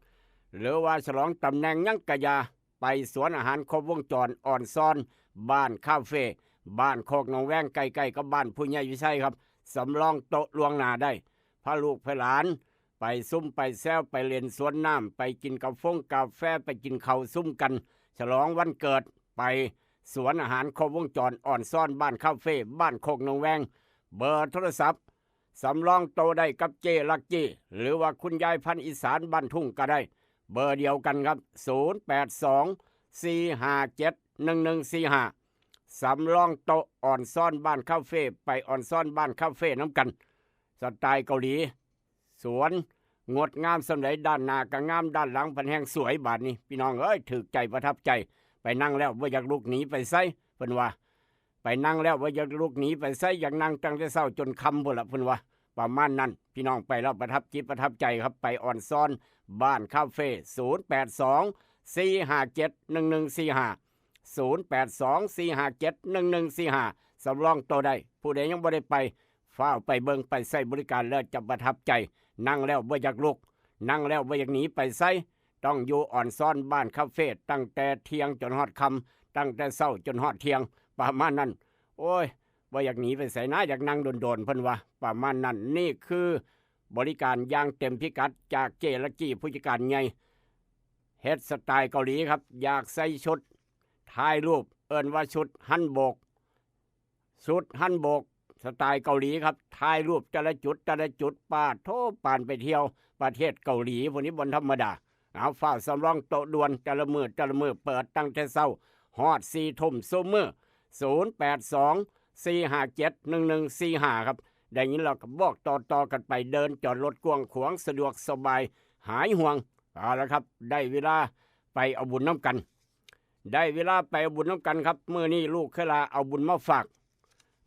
หรือว่าฉลองตำแหน่งหยังกะอย่า ไปสวนอาหารครบวงจรอ่อนซ้อน บ้านคาเฟ่ บ้านโคกหนองแวง ใกล้ๆ กับบ้านผู้ใหญ่วิชัยครับ สำรองโต๊ะล่วงหน้าได้ พาลูกพาหลาน ไปซุมไปแซว ไปเล่นสวนน้ำ ไปกินกาฟงกาแฟ ไปกินข้าวซุมกัน ฉลองวันเกิด ไปสวนอาหารครบวงจรอ่อนซ้อน บ้านคาเฟ่ บ้านโคกหนองแวง เบอร์โทรศัพท์ สำรองโตได้กับเจลักกี้ หรือว่าคุณยายพันธุ์อีสานบ้านทุ่งก็ได้ เบอร์เดียวกันครับ ศูนย์แปดสอง สี่ห้าเจ็ด หนึ่งหนึ่งสี่ห้า สำรองโตอ่อนซ้อนบ้านคาเฟ่ ไปอ่อนซ้อนบ้านคาเฟ่นำกัน สไตล์เกาหลี สวนงดงามส่ำใด ด้านหน้าก็งาม ด้านหลังพันแฮงสวย บาดนี้ พี่น้องเอ้ย ถืกใจประทับใจ ไปนั่งแล้วบ่อยากลุกหนีไปไส เพิ่นว่า ไปนั่งแล้วบ่อยากลุกหนีไปไส อยากนั่งตั้งแต่เช้าจนค่ำพู้นล่ะ เพิ่นว่า ประมาณนั้น พี่น้องไปแล้วประทับจิตประทับใจครับ ไปอ่อนซ้อนบ้านคาเฟ่ ศูนย์แปดสอง สี่ห้าเจ็ด หนึ่งหนึ่งสี่ห้า ศูนย์แปดสอง สี่ห้าเจ็ด หนึ่งหนึ่งสี่ห้า สำรองโตได้ ผู้ใดยังบ่ได้ไป ฟ้าวไปเบิ่งไปใช้บริการแล้วจะประทับใจ นั่งแล้วบ่อยากลุก นั่งแล้วบ่อยากหนีไปไส ต้องอยู่อ่อนซ้อนบ้านคาเฟ่ ตั้งแต่เที่ยงจนฮอดค่ำ ตั้งแต่เช้าจนฮอดเที่ยง ประมาณนั้น โอ้ย บ่อยากหนีไปไสนะ อยากนั่งโดนๆ เพิ่นว่า ประมาณนั้น นี่คือบริการอย่างเต็มพิกัดจากเจลักกี้ผู้จัดการใหญ่ เฮ็ดสไตล์เกาหลีครับ อยากใส่ชุดถ่ายรูป เอิ้นว่าชุดฮันบก ชุดฮันบก สไตล์เกาหลีครับ ถ่ายรูปแต่ละจุด แต่ละจุด ปาดโธ่ ปานไปเที่ยวประเทศเกาหลี พวกนี้บ่ธรรมดา เอา ฟ้าวสำรองโต๊ะด่วน แต่ละมื้อ แต่ละมื้อ เปิดตั้งแต่เช้าฮอดสี่ทุ่มซุมื้อ ศูนย์แปดสอง สี่ห้าเจ็ด หนึ่งหนึ่งสี่ห้า ครับ ได้ยินแล้วก็บอกต่อๆ กันไป เดินจอดรถกว้างขวาง สะดวกสบาย หายห่วง เอาละครับ ได้เวลาไปเอาบุญนำกัน ได้เวลาไปเอาบุญนำกันครับ มื้อนี้ลูกเคยลาเอาบุญมาฝาก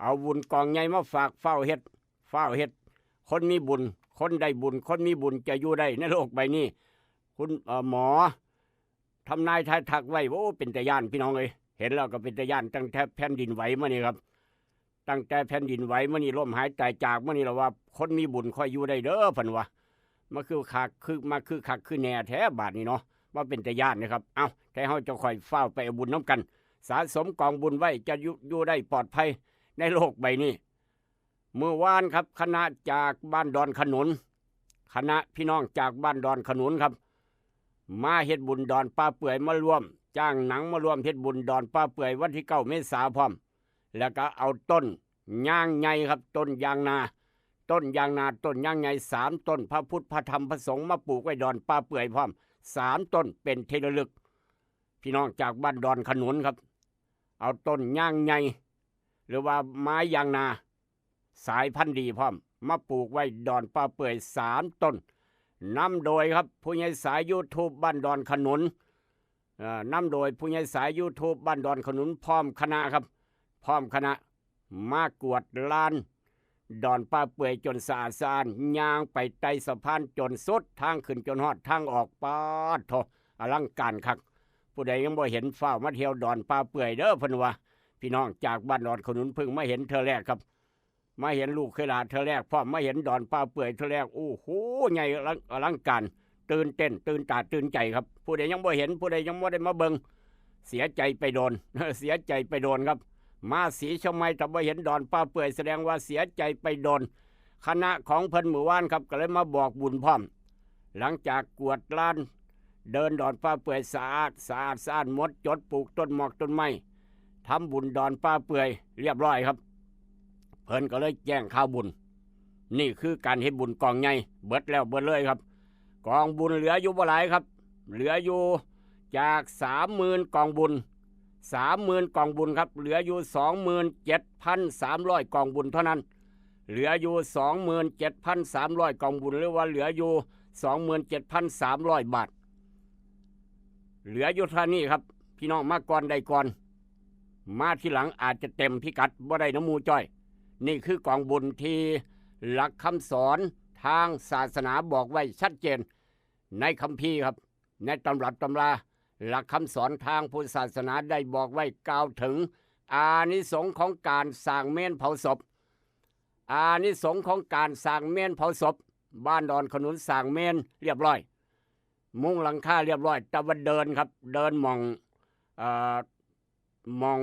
เอาบุญกองใหญ่มาฝาก ฟ้าวเฮ็ด ฟ้าวเฮ็ด คนมีบุญ คนได้บุญ คนมีบุญจะอยู่ได้ในโลกใบนี้ คุณ เอ่อ หมอทำนายทายทักไว้ โอ้ เป็นตาย้านพี่น้องเอ้ย เห็นแล้วก็เป็นตาย้าน ตั้งแต่แผ่นดินไหวมานี่ครับ ตั้งแต่แผ่นดินไหวมานี่ ล้มหายตายจากมานี่ แล้วว่าคนมีบุญค่อยอยู่ได้เด้อ เพิ่นว่า มาคือคักคือมาคือคักคือแน่แท้บาดนี้เนาะ มาเป็นตาย้านนะครับ เอ้า แต่เฮาจะค่อยฟ้าวไปเอาบุญนำกัน สะสมกองบุญไว้จะอยู่อยู่ได้ปลอดภัยในโลกใบนี้ มื้อวานครับ คณะจากบ้านดอนขนุน คณะพี่น้องจากบ้านดอนขนุนครับ มาเฮ็ดบุญดอนป่าเปื่อย มาร่วม จ้างหนังมาร่วมเฮ็ดบุญดอนป่าเปื่อยวันที่เก้าเมษาพร้อม แล้วก็เอาต้นยางใหญ่ครับ ต้นยางนา ต้นยางนา ต้นยางใหญ่สามต้น พระพุทธ พระธรรม พระสงฆ์ มาปลูกไว้ดอนป่าเปื่อยพร้อม สามต้น เป็นที่ระลึก พี่น้องจากบ้านดอนขนุนครับ เอาต้นยางใหญ่ หรือว่าไม้ยางนา สายพันธุ์ดีพร้อม มาปลูกไว้ดอนป่าเปื่อยสามต้น นำโดยครับ ผู้ใหญ่สาย YouTube บ้านดอนขนุน เอ่อ นำโดยผู้ใหญ่สาย YouTube บ้านดอนขนุน พร้อมคณะครับ พร้อมคณะ มากวาดลานดอนป่าเปื่อยจนสะอาดสะอ้าน ย่างไปไต่สะพานจนสุดทางขึ้นจนฮอดทางออก ป๊าดโธ่ อลังการคัก ผู้ใดยังบ่เห็น ฟ้าวมาเที่ยวดอนป่าเปื่อยเด้อ เพิ่นว่า พี่น้องจากบ้านดอนขนุน เพิ่งมาเห็นเทื่อแรกครับ มาเห็นลูกเขยหลานเทื่อแรกพร้อม มาเห็นดอนป่าเปื่อยเทื่อแรก โอ้โห ใหญ่อลัง อลังการ ตื่นเต้น ตื่นตาตื่นใจครับ ผู้ใดยังบ่เห็น ผู้ใดยังบ่ได้มาเบิ่ง เสียใจไปโดน เสียใจไปโดนครับ มาศรีเชียงใหม่ถ้าบ่เห็นดอนป่าเปื่อย แสดงว่าเสียใจไปโดน คณะของเพิ่นมื้อวานครับ ก็เลยมาบอกบุญพร้อม หลังจากกวาดลานเดินดอนป่าเปื่อยสะอาด สะอาดสะอ้านหมดจด ปลูกต้นหมากต้นไม้ ทำบุญดอนป่าเปื่อยเรียบร้อยครับ เพิ่นก็เลยแจ้งข่าวบุญ นี่คือการเฮ็ดบุญกองใหญ่ เบิดแล้วเบิดเลยครับ กองบุญเหลืออยู่บ่หลายครับ เหลืออยู่จากสามหมื่นกองบุญ สามหมื่นกองบุญครับ เหลืออยู่สองหมื่นเจ็ดพันสามร้อยกองบุญเท่านั้น เหลืออยู่สองหมื่นเจ็ดพันสามร้อยกองบุญ หรือว่าเหลืออยู่สองหมื่นเจ็ดพันสามร้อยบาท เหลืออยู่เท่านี้ครับ พี่น้องมาก่อนได้ก่อน มาทีหลังอาจจะเต็มพิกัดบ่ได้นะหมู่จ้อย นี่คือกองบุญที่หลักคำสอนทางศาสนาบอกไว้ชัดเจน ในคัมภีร์ครับ ในตำรับตำรา หลักคำสอนทางพุทธศาสนาได้บอกไว้กล่าวถึง อานิสงส์ของการสร้างเมนเผาศพ อานิสงส์ของการสร้างเมนเผาศพ บ้านดอนขนุนสร้างเมนเรียบร้อย มุงหลังคาเรียบร้อย แต่ว่าเดินครับ เดินหม่อง เอ่อ หม่อง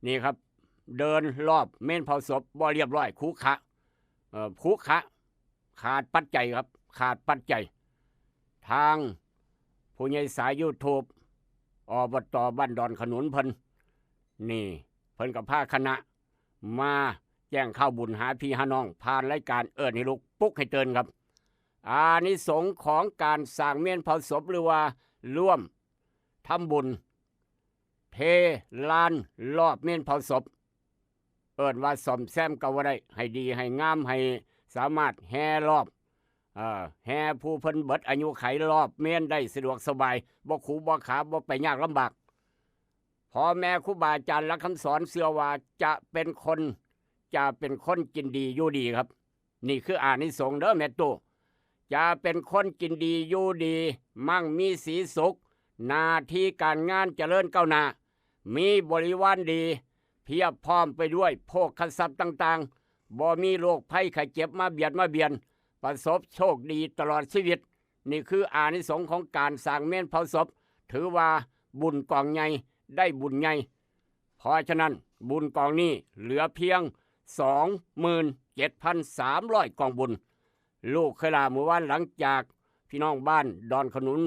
นี่ครับ เดินรอบเมนเผาศพบ่เรียบร้อย ขรุขระ เอ่อ ขรุขระ ขาดปัจจัยครับ ขาดปัจจัย ทางผู้ใหญ่สาย YouTube อบต.บ้านดอนขนุนเพิ่น นี่ เพิ่นก็พาคณะมาแจ้งข่าวบุญหาพี่หาน้อง ผ่านรายการเอิ้นให้ลุกปลุกให้ตื่นครับ อานิสงส์ของการสร้างเมนเผาศพ หรือว่าร่วมทำบุญเทลานรอบเมนเผาศพ เอิ้นว่าซ่อมแซมก็ว่าได้ ให้ดีให้งาม ให้สามารถแห่รอบ เอ่อ แห่ผู้เพิ่นเบิดอายุขัยรอบเมนได้สะดวกสบาย บ่ขรุบ่ขระ บ่ไปยากลำบาก พ่อแม่ครูบาอาจารย์หลักคำสอนเชื่อว่าจะเป็นคน จะเป็นคนกินดีอยู่ดีครับ นี่คืออานิสงส์เด้อแม่ตู้ จะเป็นคนกินดีอยู่ดี มั่งมีสีสุข หน้าที่การงานเจริญก้าวหน้า มีบริวารดี เพียบพร้อมไปด้วยโภคทรัพย์ต่างๆ บ่มีโรคภัยไข้เจ็บมาเบียดมาเบียน ประสบโชคดีตลอดชีวิต นี่คืออานิสงส์ของการสร้างเมนเผาศพ ถือว่าบุญกองใหญ่ ได้บุญใหญ่ เพราะฉะนั้นบุญกองนี้เหลือเพียง สองหมื่นเจ็ดพันสามร้อยกองบุญ ลูกเขยหล้ามื้อวานหลังจากพี่น้องบ้านดอนขนุน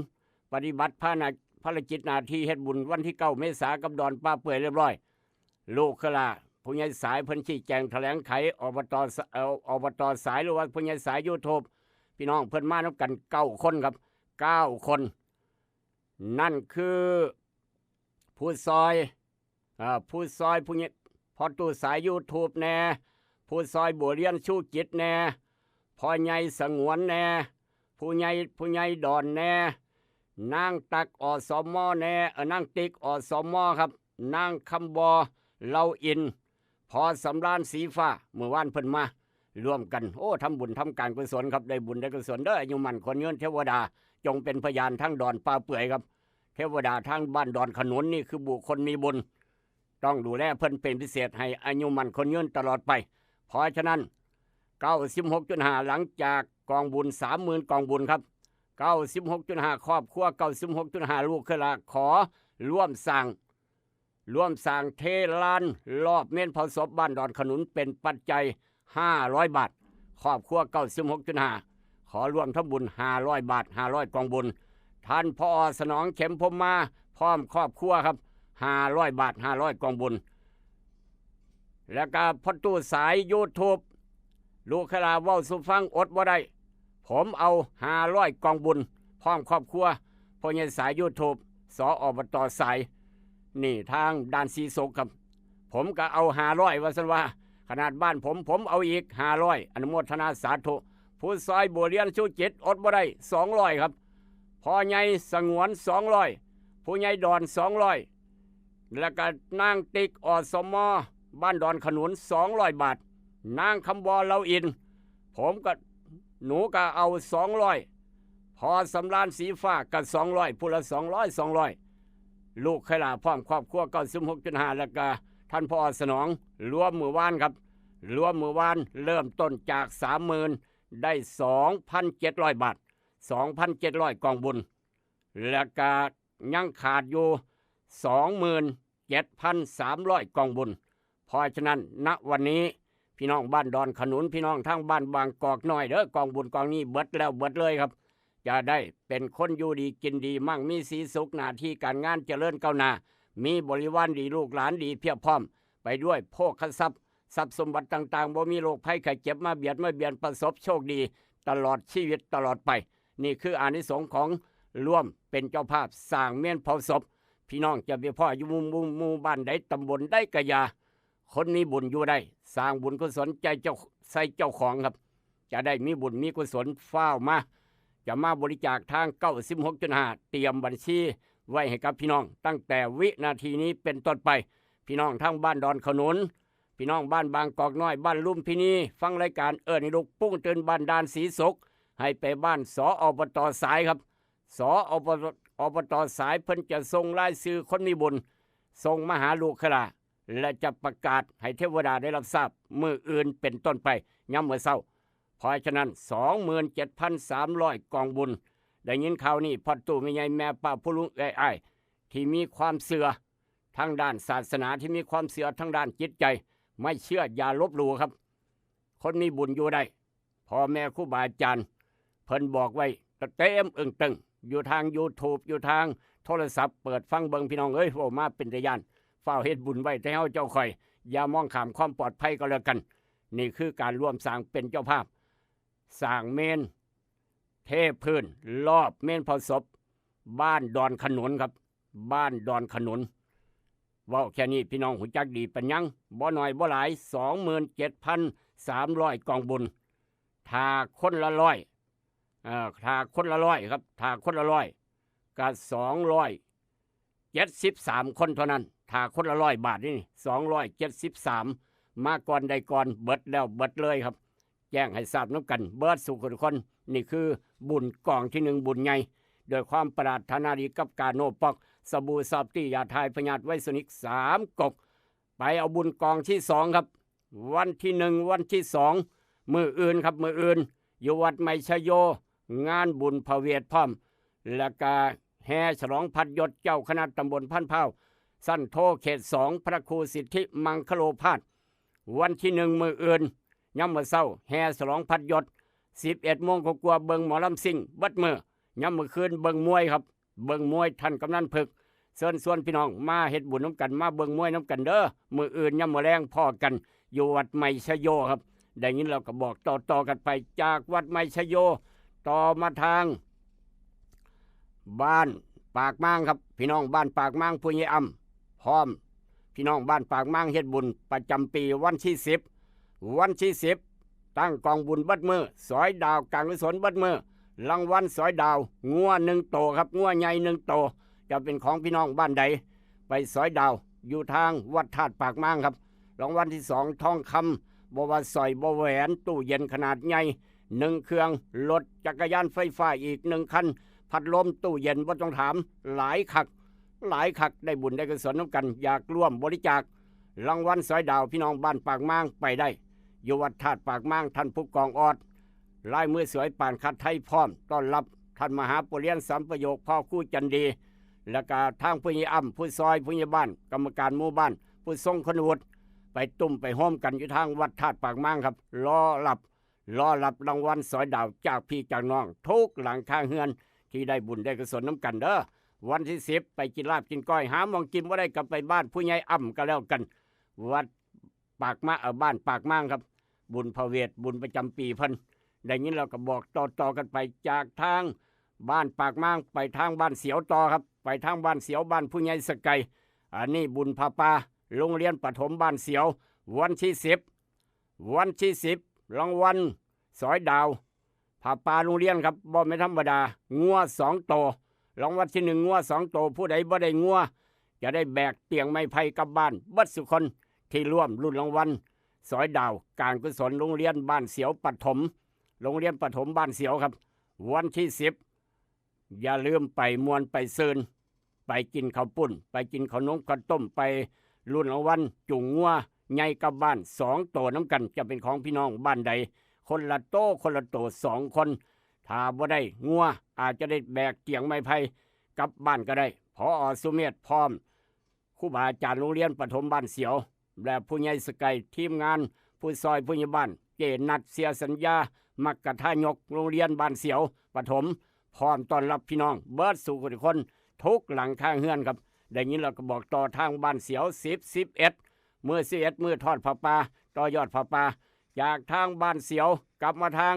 ปฏิบัติภารณะ ภารกิจหน้าที่เฮ็ดบุญวันที่เก้าเมษากับดอนป่าเปื่อยเรียบร้อย ลูกเขยหล้าผู้ใหญ่สายเพิ่นชี้แจงแถลงไข อบต.ส- เอ่อ อบต.สาย หรือว่าผู้ใหญ่สาย YouTube พี่น้องเพิ่นมานำกันเก้าคนครับ เก้าคน นั่นคือผู้ซอย อ่า ผู้ซอยผู้ใหญ่ พ่อตู้สาย YouTube แน่ ผู้ซอยบัวเรียนชูจิตแน่ พ่อใหญ่สงวนแน่ ผู้ใหญ่ ผู้ใหญ่ดอนแน่ นางตัก อสม แน่ เอ่อ นางติ๊ก อสม ครับ นางคำบอ เล่าอิน พ่อสำราญสีฟ้า มื้อวานเพิ่นมาร่วมกัน โอ้ ทำบุญทำการกุศลครับ ได้บุญได้กุศลเด้อ อายุมั่นขวัญยืน เทวดาจงเป็นพยานทางดอนป่าเปื่อยครับ เทวดาทางบ้านดอนขนุนนี่คือบุคคลมีบุญ ต้องดูแลเพิ่นเป็นพิเศษ ให้อายุมั่นขวัญยืนตลอดไป เพราะฉะนั้น เก้าสิบหกจุดห้า หลังจาก กองบุญ สามหมื่น กองบุญครับ เก้าสิบหกจุดห้า ครอบครัว เก้าสิบหกจุดห้า ลูกเคยละ ขอร่วมสร้าง ร่วมสร้างเทลานรอบเมนเผาศพบ้านดอนขนุนเป็นปัจจัย ห้าร้อย บาท ครอบครัว เก้าสิบหกจุดห้า ขอร่วมทำบุญ ห้าร้อย บาท ห้าร้อย กองบุญ ท่าน ผอ.สนอง เข็มพรหมมา พร้อมครอบครัวครับ ห้าร้อย บาท ห้าร้อย กองบุญ แล้วก็พ่อตู้สาย YouTube ลูกเคยละเว้าสู่ฟังอดบ่ได้ ผมเอา ห้าร้อย กองบุญ พร้อมครอบครัว พ่อใหญ่สาย YouTube ส.อบต.สาย นี่ทางด่านสีสกครับ ผมก็เอา ห้าร้อย ว่าซั่นว่า ขนาดบ้านผม ผมเอาอีก ห้าร้อย อนุโมทนาสาธุ ผู้ซอยบัวเรียนชูจิต อดบ่ได้ สองร้อย ครับ พ่อใหญ่สงวน สองร้อย ผู้ใหญ่ดอน สองร้อย แล้วก็นางติ๊ก อสม บ้านดอนขนุน สองร้อย บาท นางคำบอ เหล้าอิน ผมก็ หนูก็เอา สองร้อย พอสำราญสีฟ้าก็ สองร้อย ผู้ละ สองร้อย สองร้อย ลูกเคยละพร้อมครอบครัว เก้าสิบหกจุดห้า แล้วก็ท่าน ผอ.สนอง รวมมื้อวานครับ รวมมื้อวาน เริ่มต้นจาก สามหมื่น ได้ สองพันเจ็ดร้อย บาท สองพันเจ็ดร้อย กองบุญ แล้วก็ยังขาดอยู่ สองหมื่นเจ็ดพันสามร้อย กองบุญ เพราะฉะนั้น ณ วันนี้ พี่น้องบ้านดอนขนุน พี่น้องทางบ้านบางกอกน้อยเด้อ กองบุญกองนี้เบิดแล้วเบิดเลยครับ จะได้เป็นคนอยู่ดีกินดี มั่งมีสีสุข หน้าที่การงานเจริญก้าวหน้า มีบริวารดี ลูกหลานดี เพียบพร้อมไปด้วยโภคทรัพย์ ทรัพย์สมบัติต่างๆ บ่มีโรคภัยไข้เจ็บมาเบียดมาเบียน ประสบโชคดีตลอดชีวิตตลอดไป นี่คืออานิสงส์ของร่วมเป็นเจ้าภาพสร้างเมนเผาศพ พี่น้องจะไปพ้ออยู่หมู่ หมู่ หมู่บ้านใด ตำบลใดก็อย่า คนมีบุญอยู่ได้ สร้างบุญกุศลใจเจ้า ใส่เจ้าของครับ จะได้มีบุญมีกุศล ฟ้าวมา จะมาบริจาคทาง เก้าสิบหกจุดห้า เตรียมบัญชีไว้ให้กับพี่น้อง ตั้งแต่วินาทีนี้เป็นต้นไป พี่น้องทางบ้านดอนขนุน พี่น้องบ้านบางกอกน้อย บ้านลุมพินี ฟังรายการเอิ้นให้ลูกปุ้งตื่นบ้านด่านสีสก ให้ไปบ้าน ส.อบต.สายครับ ส.อบต.สาย เพิ่นจะส่งรายชื่อคนมีบุญ ส่งมาหาลูกเคยละ และจะประกาศให้เทวดาได้รับทราบมื้ออื่นเป็นต้นไป ยามมื้อเช้า เพราะฉะนั้น สองหมื่นเจ็ดพันสามร้อย กองบุญ ได้ยินข่าวนี้ พ่อตู้แม่ใหญ่ แม่ป้าผู้ลุงเอื้อยอ้าย ที่มีความเชื่อทางด้านศาสนา ที่มีความเชื่อทางด้านจิตใจ ไม่เชื่ออย่าลบหลู่ครับ คนมีบุญอยู่ได้ พ่อแม่ครูบาอาจารย์ เพิ่นบอกไว้เต็มเอิงเตึง อยู่ทาง YouTube อยู่ทางโทรศัพท์ เปิดฟังเบิ่ง พี่น้องเอ้ย เว้ามาเป็นตาย้าน ฟ้าวเฮ็ดบุญไว้แต่เฮาเจ้าข่อย อย่ามองข้ามความปลอดภัยก็แล้วกัน นี่คือการร่วมสร้างเป็นเจ้าภาพ สร้างเมน เทพื้นรอบเมนเผาศพ บ้านดอนขนุนครับ บ้านดอนขนุน เว้าแค่นี้พี่น้องฮู้จักดีปานหยัง บ่น้อยบ่หลาย สองหมื่นเจ็ดพันสามร้อย กองบุญ ถ้าคนละร้อย เอ่อ ถ้าคนละร้อยครับ ถ้าคนละร้อย ก็ สองร้อยเจ็ดสิบสาม คนเท่านั้น ถ้าคนละร้อยบาทนี่ สองร้อยเจ็ดสิบสาม มาก่อนได้ก่อน เบิดแล้วเบิดเลยครับ แจ้งให้ทราบนำกัน เบิดสู่คนคน นี่คือบุญกองที่หนึ่ง บุญใหญ่ ด้วยความปรารถนาดีกับกาโนปอก สบู่ซอฟตี้ ยาทายพยาธิไวสนิก สามกก ไปเอาบุญกองที่สองครับ วันที่หนึ่ง วันที่สอง มื้ออื่นครับ มื้ออื่น อยู่วัดใหม่ชโย งานบุญพระเวทพร้อม แล้วก็แห่ฉลองพัดยศเจ้าคณะตำบลพันพร้าว ชั้นโทเขตสอง พระครูสิทธิมังคโลภาส วันที่หนึ่ง มื้ออื่น ยามมื้อเช้า แห่ฉลองพัดยศ สิบเอ็ดโมงกว่าๆ เบิ่งหมอลำซิ่งเบิดมื้อ ยามมื้อคืนเบิ่งมวยครับ เบิ่งมวยท่านกำนันผึก เชิญชวนพี่น้องมาเฮ็ดบุญนำกัน มาเบิ่งมวยนำกันเด้อ มื้ออื่นยามมื้อแลงพ้อกัน อยู่วัดใหม่ชโยครับ ได้ยินแล้วก็บอกต่อๆกันไป จากวัดใหม่ชโย ต่อมาทาง บ้านปากมางครับ พี่น้องบ้านปากมาง ผู้ใหญ่อ่ำ พร้อม พี่น้องบ้านปากมางเฮ็ดบุญประจำปีวันที่สิบ วันที่สิบ ตั้งกองบุญเบิดมื้อ สอยดาวการกุศลเบิดมื้อ รางวัลสอยดาว งัวหนึ่งโตครับ งัวใหญ่หนึ่งโต จะเป็นของพี่น้องบ้านใด ไปสอยดาว อยู่ทางวัดธาตุปากมางครับ รางวัลที่สอง ทองคำ บ่ว่าสร้อย บ่แหวน ตู้เย็นขนาดใหญ่หนึ่งเครื่อง รถจักรยานไฟฟ้าอีกหนึ่งคัน พัดลม ตู้เย็น บ่ต้องถาม หลายคัก หลายคัก ได้บุญได้กุศลนำกัน อยากร่วมบริจาค รางวัลสอยดาว พี่น้องบ้านปากมางไปได้ อยู่วัดธาตุปากมาง ท่านผู้กองออด ลายมือสวยปานคัดไทยพร้อมต้อนรับท่านมหาปรริญญาสัมปโยคพ่อครูจันดี แล้วก็ทางผู้ใหญ่อ้ำผู้ซอยผู้ใหญ่บ้านกรรมการหมู่บ้านผู้ทรงคุณวุฒิไปตุ้มไปโฮมกันอยู่ทางวัดธาตุปากมังครับรอรับรอรับรางวัลสอยดาวจากพี่จากน้องทุกหลังคาเฮือนที่ได้บุญได้กุศลน้ำกันเด้อวันที่สิบไปกินลาบกินก้อยหาหม่องกินบ่ได้ก็ไปบ้านผู้ใหญ่อ้ำก็แล้วกันวัด ปากมาเออบ้านปากมางครับ บุญพระเวทบุญประจำปีเพิ่นได้ยินแล้วก็บอกต่อๆกันไปจากทางบ้านปากมางไปทางบ้านเสียวต่อครับ ไปทางบ้านเสียวบ้านผู้ใหญ่สะไกอันนี้บุญพระปาโรงเรียนประถมบ้านเสียว วันที่สิบวันที่สิบรางวัลสอยดาว ผ้าป่าโรงเรียนครับบ่แม่นธรรมดางัวสองโตรางวัลที่หนึ่งงัวสองโตผู้ใดบ่ได้งัวจะได้แบกเตียงไม้ไผ่กลับบ้านเบิดสุคนที่ร่วมรุ่นรางวัลสอยดาวการกุศลโรงเรียนบ้านเสียวปฐมโรงเรียนปฐมบ้านเสียวครับวันที่สิบอย่าลืมไปมวนไปซืนไปกินข้าวปุ้นไปกินข้าวนมข้าวต้มไปรุ่นรางวัลจุงงัวใหญ่กลับบ้านสองโตน้ำกันจะเป็นของพี่น้องบ้านใด คนละโตคนละโตสองคน ถ้าบ่ได้งัวอาจจะได้แบกเตียงไม้ไผ่กลับบ้านก็ได้ พอสุเมธพร้อมครูบาอาจารย์โรงเรียนประถมบ้านเสียว และผู้ใหญ่สะไกทีมงานผู้ซอยผู้ใหญ่บ้านเจนัดเสียสัญญามักกะทายกโรงเรียนบ้านเสียวประถมพร้อมต้อนรับพี่น้องเบิดสู่ทุกคนทุกหลังคาเฮือนครับได้ยินแล้วก็บอกต่อทางบ้านเสียวสิบสิบเอ็ดมือสิบเอ็ดมือทอดผ้าป่าต่อยอดผ้าป่า จากทางบ้านเสียวกลับมาทาง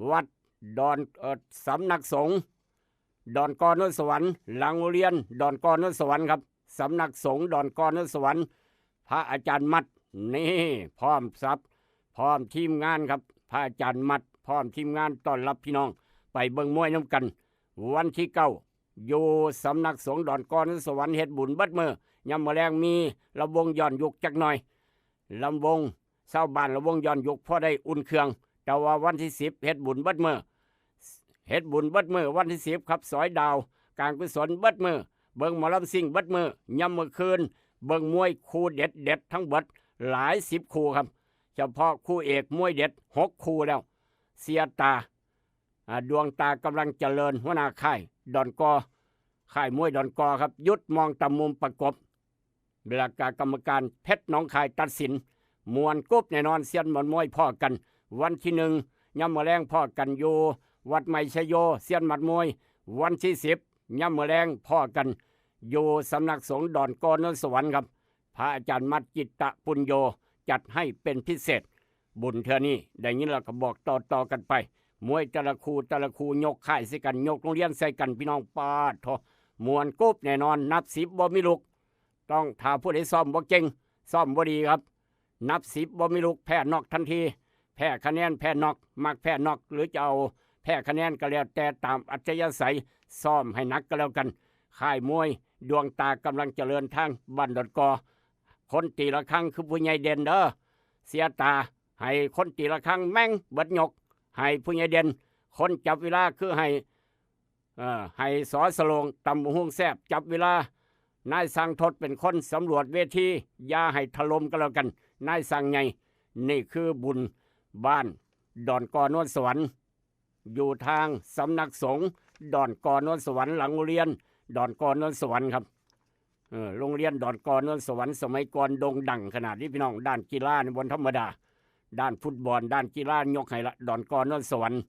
วัดดอนเอ่อสำนักสงฆ์ดอนกอนนสวรรค์หลังโรงเรียนดอนกอนนสวรรค์ครับสำนักสงฆ์ดอนกอนนสวรรค์พระอาจารย์มัดนี่พร้อมทรัพย์พร้อมทีมงานครับพระอาจารย์มัดพร้อมทีมงานต้อนรับพี่น้องไปเบิ่งมวยน้ำกันวันที่เก้าอยู่สำนักสงฆ์ดอนกอนนสวรรค์เฮ็ดบุญเบิดมื้อยามมื้อแลงมีลำวงย้อนยุคจักหน่อยลำวง ชาวบ้านละวงย้อนยุคพอได้อุ่นเครื่อง แต่ว่าวันที่สิบเฮ็ดบุญเบิดมื้อเฮ็ดบุญเบิดมื้อวันที่สิบครับสอยดาวการกุศลเบิดมื้อเบิ่งหมอลำซิ่งเบิดมื้อยามมื้อคืนเบิ่งมวยคู่เด็ดเด็ดทั้งเบิดหลายสิบคู่ครับเฉพาะคู่เอกมวยเด็ดหกคู่แล้วเสียตาอ่าดวงตากำลังเจริญหัวหน้าค่ายดอนกอค่ายมวยดอนกอครับยุทธมองตะมุมประกบ แล้วก็กรรมการเพชรหนองคายตัดสินม่วนกรุบแน่นอนเซียนหมัดมวยพ้อกันวันที่หนึ่งยามมื้อแลงพ้อกันอยู่วัดใหม่ชโยเซียนหมัดมวยวันที่สิบยามมื้อแลงพ้อกันอยู่สำนักสงฆ์ดอนกอนนสวรรค์ครับพระอาจารย์มัดจิตตะปุญโญจัดให้เป็นพิเศษบุญเทื่อนี้ได้ยินแล้วก็บอกต่อๆกันไปมวยแต่ละคู่แต่ละคู่ยกค่ายใส่กันยกโรงเรียนใส่กันพี่น้องปาดโทม่วนกรุบแน่นอนนับสิบบ่มีลุก ต้องถ้าผู้ใดซ้อมบ่เก่งซ้อมบ่ดีครับ นับสิบบ่มีลุกแพ้น็อกทันที แพ้คะแนนแพ้น็อกมักแพ้น็อกหรือจะเอาแพ้คะแนนก็แล้วแต่ตามอัธยาศัยซ้อมให้หนักก็แล้วกันค่ายมวยดวงตากำลังเจริญทางบ้านดอนกอคนตีระฆังคือผู้ใหญ่เด่นเด้อเสียตาให้คนตีระฆังแม่งเบิดยกให้ผู้ใหญ่เด่นคนจับเวลาคือให้ เอ่อให้สอสโลงตำบักหุ่งแซบจับเวลานายสั่งทดเป็นคนสำรวจเวทีอย่าให้ถล่มก็แล้วกันนายสั่งใหญ่นี่คือบุญบ้านดอนกอนวลสวรรค์อยู่ทางสำนักสงฆ์ดอนกอนวลสวรรค์หลังโรงเรียนดอนกอนวลสวรรค์ครับเออโรงเรียนดอนกอนวลสวรรค์สมัยก่อนโด่งดังขนาดนี้พี่น้องด้านกีฬาในวันธรรมดาด้านฟุตบอลด้านกีฬายกให้ละดอนกอนวลสวรรค์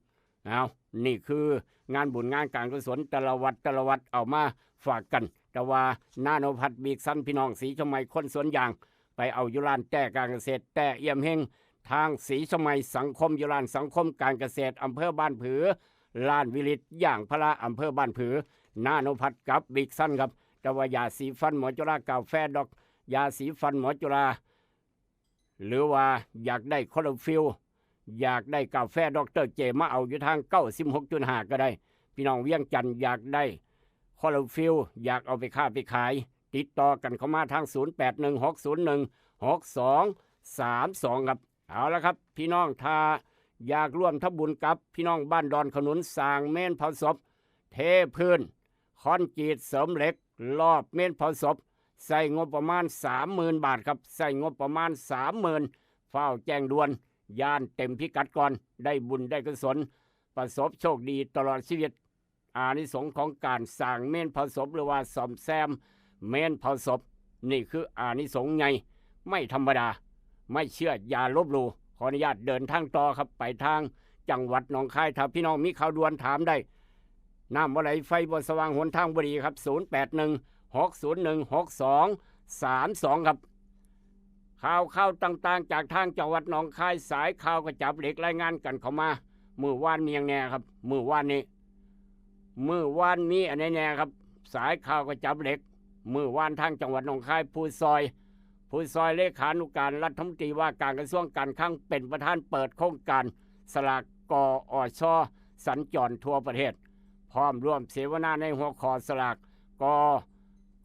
เอานี่คืองานบุญงานการกุศลแต่ละวัดแต่ละวัดเอามาฝากกัน แต่ว่านาโนพัดบีกสันพี่น้องสีชมไมคนสวนยาง ไปเอาอยู่ร้านแต้การเกษตรแต้เอี่ยมเฮงทางสีชมไมสังคมอยู่ร้านสังคมการเกษตรอำเภอบ้านผือร้านวิลิตอย่างพระอำเภอบ้านผือนาโนพัดกับบีกสันครับ แต่ว่ายาสีฟันหมอจุฬากาแฟดอกยาสีฟันหมอจุฬา หรือว่าอยากได้คอลลาฟิลอยากได้กาแฟดอกเตอร์เจมาเอาอยู่ทางเก้าสิบหกจุดห้าก็ได้ พี่น้องเวียงจันทน์อยากได้คอลลาฟิลอยากเอาไปค้าไปขาย ติดต่อกันเข้ามาทางศูนย์แปดหนึ่งหกศูนย์หนึ่งหกสองสามสองครับเอาละครับ พี่น้องถ้าอยากร่วมทำบุญกับพี่น้องบ้านดอนขนุนสร้างเมนเผาศพเทพื้นคอนกรีตเสริมเหล็กรอบเมนเผาศพ ใช้งบประมาณสามหมื่นบาทครับใช้งบประมาณสามหมื่นฟ้าวแจ้งด่วน ย่านเต็มพิกัดก่อน ได้บุญได้กุศล ประสบโชคดีตลอดชีวิต อานิสงส์ของการสร้างเมนเผาศพหรือว่าซ่อมแซมเมนเผาศพ นี่คืออานิสงส์ใหญ่ไม่ธรรมดา ไม่เชื่ออย่าลบหลู่ ขออนุญาตเดินทางต่อครับ ไปทางจังหวัดหนองคาย ถ้าพี่น้องมีข่าวด่วนถามได้ น้ำบ่ไหลไฟบ่สว่างหนทางบ่ดีครับ ศูนย์แปดหนึ่ง หกศูนย์หนึ่ง หกสองสามสอง ครับ ข่าวข่าวต่างๆ จากทางจังหวัดหนองคาย สายข่าวกระจับเหล็กรายงานกันเข้ามา มื้อวานมีอย่างแน่ครับ มื้อวานนี้ มื้อวานมีอันไหนแน่ครับ สายข่าวกระจับเหล็ก มื้อวานทางจังหวัดหนองคาย ผู้ซอย ผู้ซอยเลขานุการรัฐมนตรีว่าการกระทรวงการคลังเป็นประธานเปิดโครงการสลาก กอช สัญจรทั่วประเทศ พร้อมร่วมเสวนาในหัวข้อสลาก ก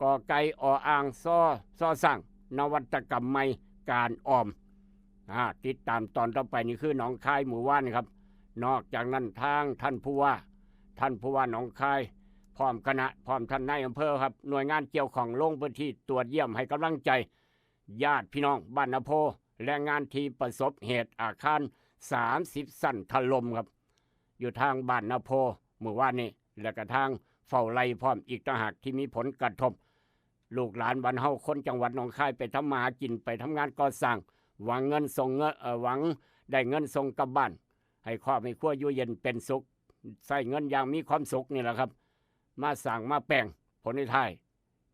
ก ไก่ อ อ่าง ซอ ซอ สร้าง นวัตกรรมใหม่การออม อ่า ติดตามตอนต่อไป นี่คือหนองคายมื้อวานครับ นอกจากนั้นทางท่านผู้ว่า ท่านผู้ว่าหนองคาย พร้อมคณะ พร้อมท่านนายอำเภอครับ หน่วยงานเกี่ยวข้องลงพื้นที่ตรวจเยี่ยมให้กำลังใจ ญาติพี่น้องบ้านนาโพ แรงงานที่ประสบเหตุอาคาร สามสิบ ชั้นถล่มครับ อยู่ทางบ้านนาโพ มื้อวานนี้ และกระทั่งเฝ้าไร่พร้อมอีกต่างหากที่มีผลกระทบ ลูกหลานบ้านเฮาคนจังหวัดหนองคายไปทำมาหากินไปทำงานก่อสร้าง หวังเงินส่งเงิน เอ่อ หวังได้เงินส่งกลับบ้าน ให้ครอบให้ครัวอยู่เย็นเป็นสุข ใช้เงินอย่างมีความสุขนี่แหละครับ มาสร้างมาแปลง ผลในท้าย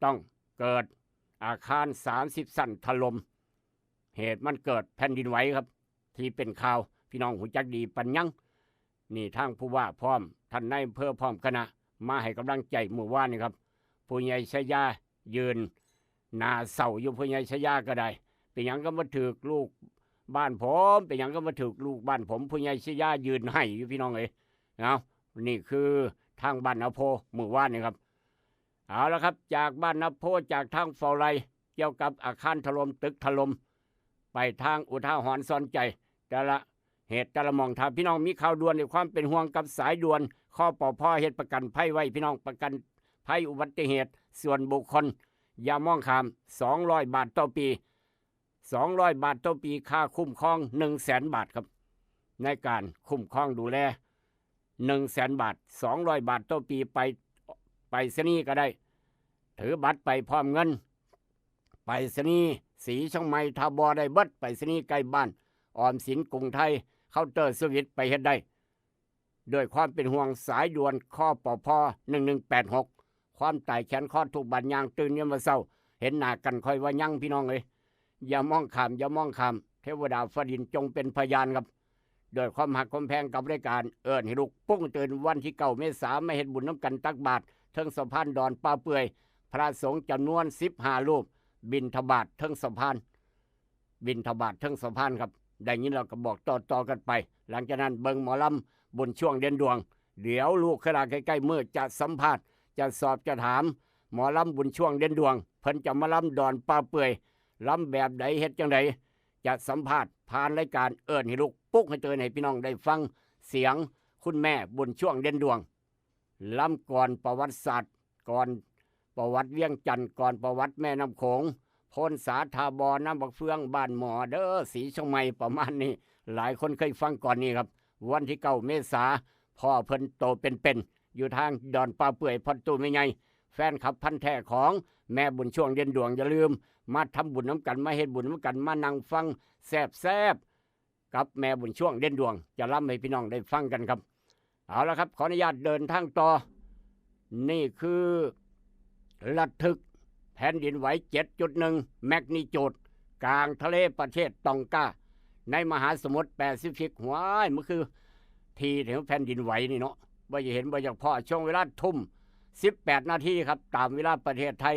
ต้องเกิดอาคาร สามสิบ ชั้นถล่ม เหตุมันเกิดแผ่นดินไหวครับ ที่เป็นข่าว พี่น้องฮู้จักดีปานยัง นี่ทางผู้ว่าพร้อม ท่านนายอำเภอพร้อมคณะ มาให้กำลังใจมื้อวานนี้ครับ ผู้ใหญ่ชายายืนหน้าเศร้าอยู่ ผู้ใหญ่ชายาก็ได้ เป็นหยังก็มาถืกลูกบ้านผม เป็นหยังก็มาถืกลูกบ้านผม ผู้ใหญ่ชายายืนไห้อยู่พี่น้องเอ้ย เอา นี่คือทางบ้านนาโพมื้อวานนี้ครับ เอาละครับ จากบ้านนาโพ จากทางเฝ้าไร่ เกี่ยวกับอาคารถล่มตึกถล่ม ไปทางอุทาหรณ์สอนใจ แต่ละเหตุแต่ละหม่อง ถ้าพี่น้องมีข่าวด่วนด้วยความเป็นห่วงกับสายด่วน คปภ เฮ็ดประกันภัยไว้ พี่น้อง ประกันภัยอุบัติเหตุส่วนบุคคล อย่ามองข้าม สองร้อย บาทต่อปี สองร้อย บาทต่อปี ค่าคุ้มครอง หนึ่งแสน บาทครับ ในการคุ้มครองดูแล หนึ่งแสน บาท สองร้อย บาทต่อปี ไปไปรษณีย์ก็ได้ ถือบัตรไปพร้อมเงิน ไปรษณีย์ศรีเชียงใหม่ ถ้าบ่ได้เบิด ไปรษณีย์ใกล้บ้าน ออมสินกรุงไทย เคาน์เตอร์สวิตไปเฮ็ดได้ ด้วยความเป็นห่วงสายด่วน คปภ หนึ่งหนึ่งแปดหก ความตายแขนคอทุกบาดยางตื่นยามมื้อเช้า เห็นหน้ากันค่อยว่ายัง พี่น้องเอ้ย อย่ามองข้าม อย่ามองข้าม เทวดาฟ้าดินจงเป็นพยานครับ ด้วยความฮักความแพงกับรายการ เอิ้นให้ลูกปลุกตื่น วันที่เก้าเมษา มาเฮ็ดบุญนำกัน ตักบาตรเทิงสะพานดอนป่าเปื่อย พระสงฆ์จำนวนสิบห้ารูป บิณฑบาตเทิงสะพาน บิณฑบาตเทิงสะพานครับ ได้ยินแล้วก็บอกต่อๆกันไป หลังจากนั้นเบิ่งหมอลำบุญช่วงเด่นดวง เดี๋ยวลูกเคยลาใกล้ๆมื้อจะสัมภาษณ์ จะสอบจะถาม หมอลำบุญช่วงเด่นดวง เพิ่นจะมาลำดอนป่าเปื่อย ลำแบบใด เฮ็ดจั่งใด จะสัมภาษณ์ผ่านรายการ เอิ้นให้ลูกปลุกให้ตื่น ให้พี่น้องได้ฟังเสียงคุณแม่บุญช่วงเด่นดวง ลำก่อนประวัติศาสตร์ ก่อนประวัติเวียงจันทน์ ก่อนประวัติแม่น้ำโขง โพนสา ท่าบ่อ น้ำบักเฟือง บ้านหมอเด้อ ศรีเชียงใหม่ ประมาณนี้ หลายคนเคยฟังก่อนนี้ครับ วันที่เก้าเมษา พ่อเพิ่นโตเป็นๆ อยู่ทางดอนป่าเปื่อย พ่อตู้แม่ใหญ่ แฟนคลับพันธุ์แท้ของแม่บุญช่วงเด่นดวง อย่าลืมมาทำบุญนำกัน มาเฮ็ดบุญนำกัน มานั่งฟังแซ่บๆ กับแม่บุญช่วงเด่นดวง จะลำให้พี่น้องได้ฟังกันครับ เอาละครับ ขออนุญาตเดินทางต่อ นี่คือระทึกแผ่นดินไหว เจ็ดจุดหนึ่ง แมกนิจูด กลางทะเลประเทศตองกา ในมหาสมุทรแปซิฟิก หวาย มันคือที่แถวแผ่นดินไหวนี่เนาะ บ่อยากเห็นบ่อยากพ้อ ช่วงเวลาทุ่มสิบแปดนาทีครับ ตามเวลาประเทศไทย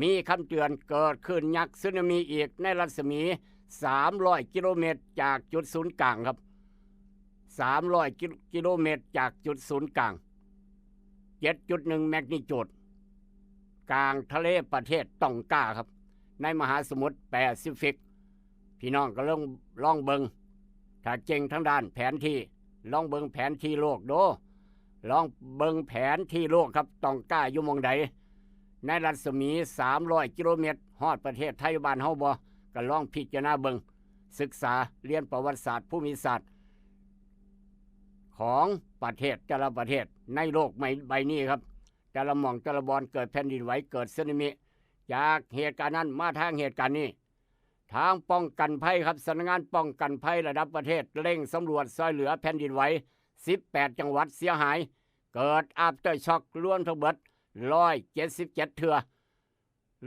มีคำเตือนเกิดคลื่นยักษ์สึนามิอีกในรัศมี สามร้อย กิโลเมตรจากจุดศูนย์กลางครับ สามร้อย กิโลเมตรจากจุดศูนย์กลาง เจ็ดจุดหนึ่ง แมกนิจูด กลางทะเลประเทศตองกาครับ ในมหาสมุทรแปซิฟิก พี่น้องก็ลองลองเบิ่ง ถ้าเก่งทางด้านแผนที่ ลองเบิ่งแผนที่โลกดู ลองเบิ่งแผนที่โลกครับ ตองกาอยู่หม่องใด ในรัศมี สามร้อย กิโลเมตร ฮอดประเทศไทยบ้านเฮาบ่ ก็ลองพิจารณาเบิ่ง ศึกษาเรียนประวัติศาสตร์ภูมิศาสตร์ ของประเทศแต่ละประเทศในโลกใบนี้ครับ แต่ละหม่องแต่ละบอนเกิดแผ่นดินไหวเกิดสึนามิ จากเหตุการณ์นั้นมาทางเหตุการณ์นี้ ทางป้องกันภัยครับ สำนักงานป้องกันภัยระดับประเทศเร่งสำรวจซอยเหลือแผ่นดินไหว สิบแปด จังหวัดเสียหาย เกิด aftershock รวมทั้งเบิด ร้อยเจ็ดสิบเจ็ด เทื่อ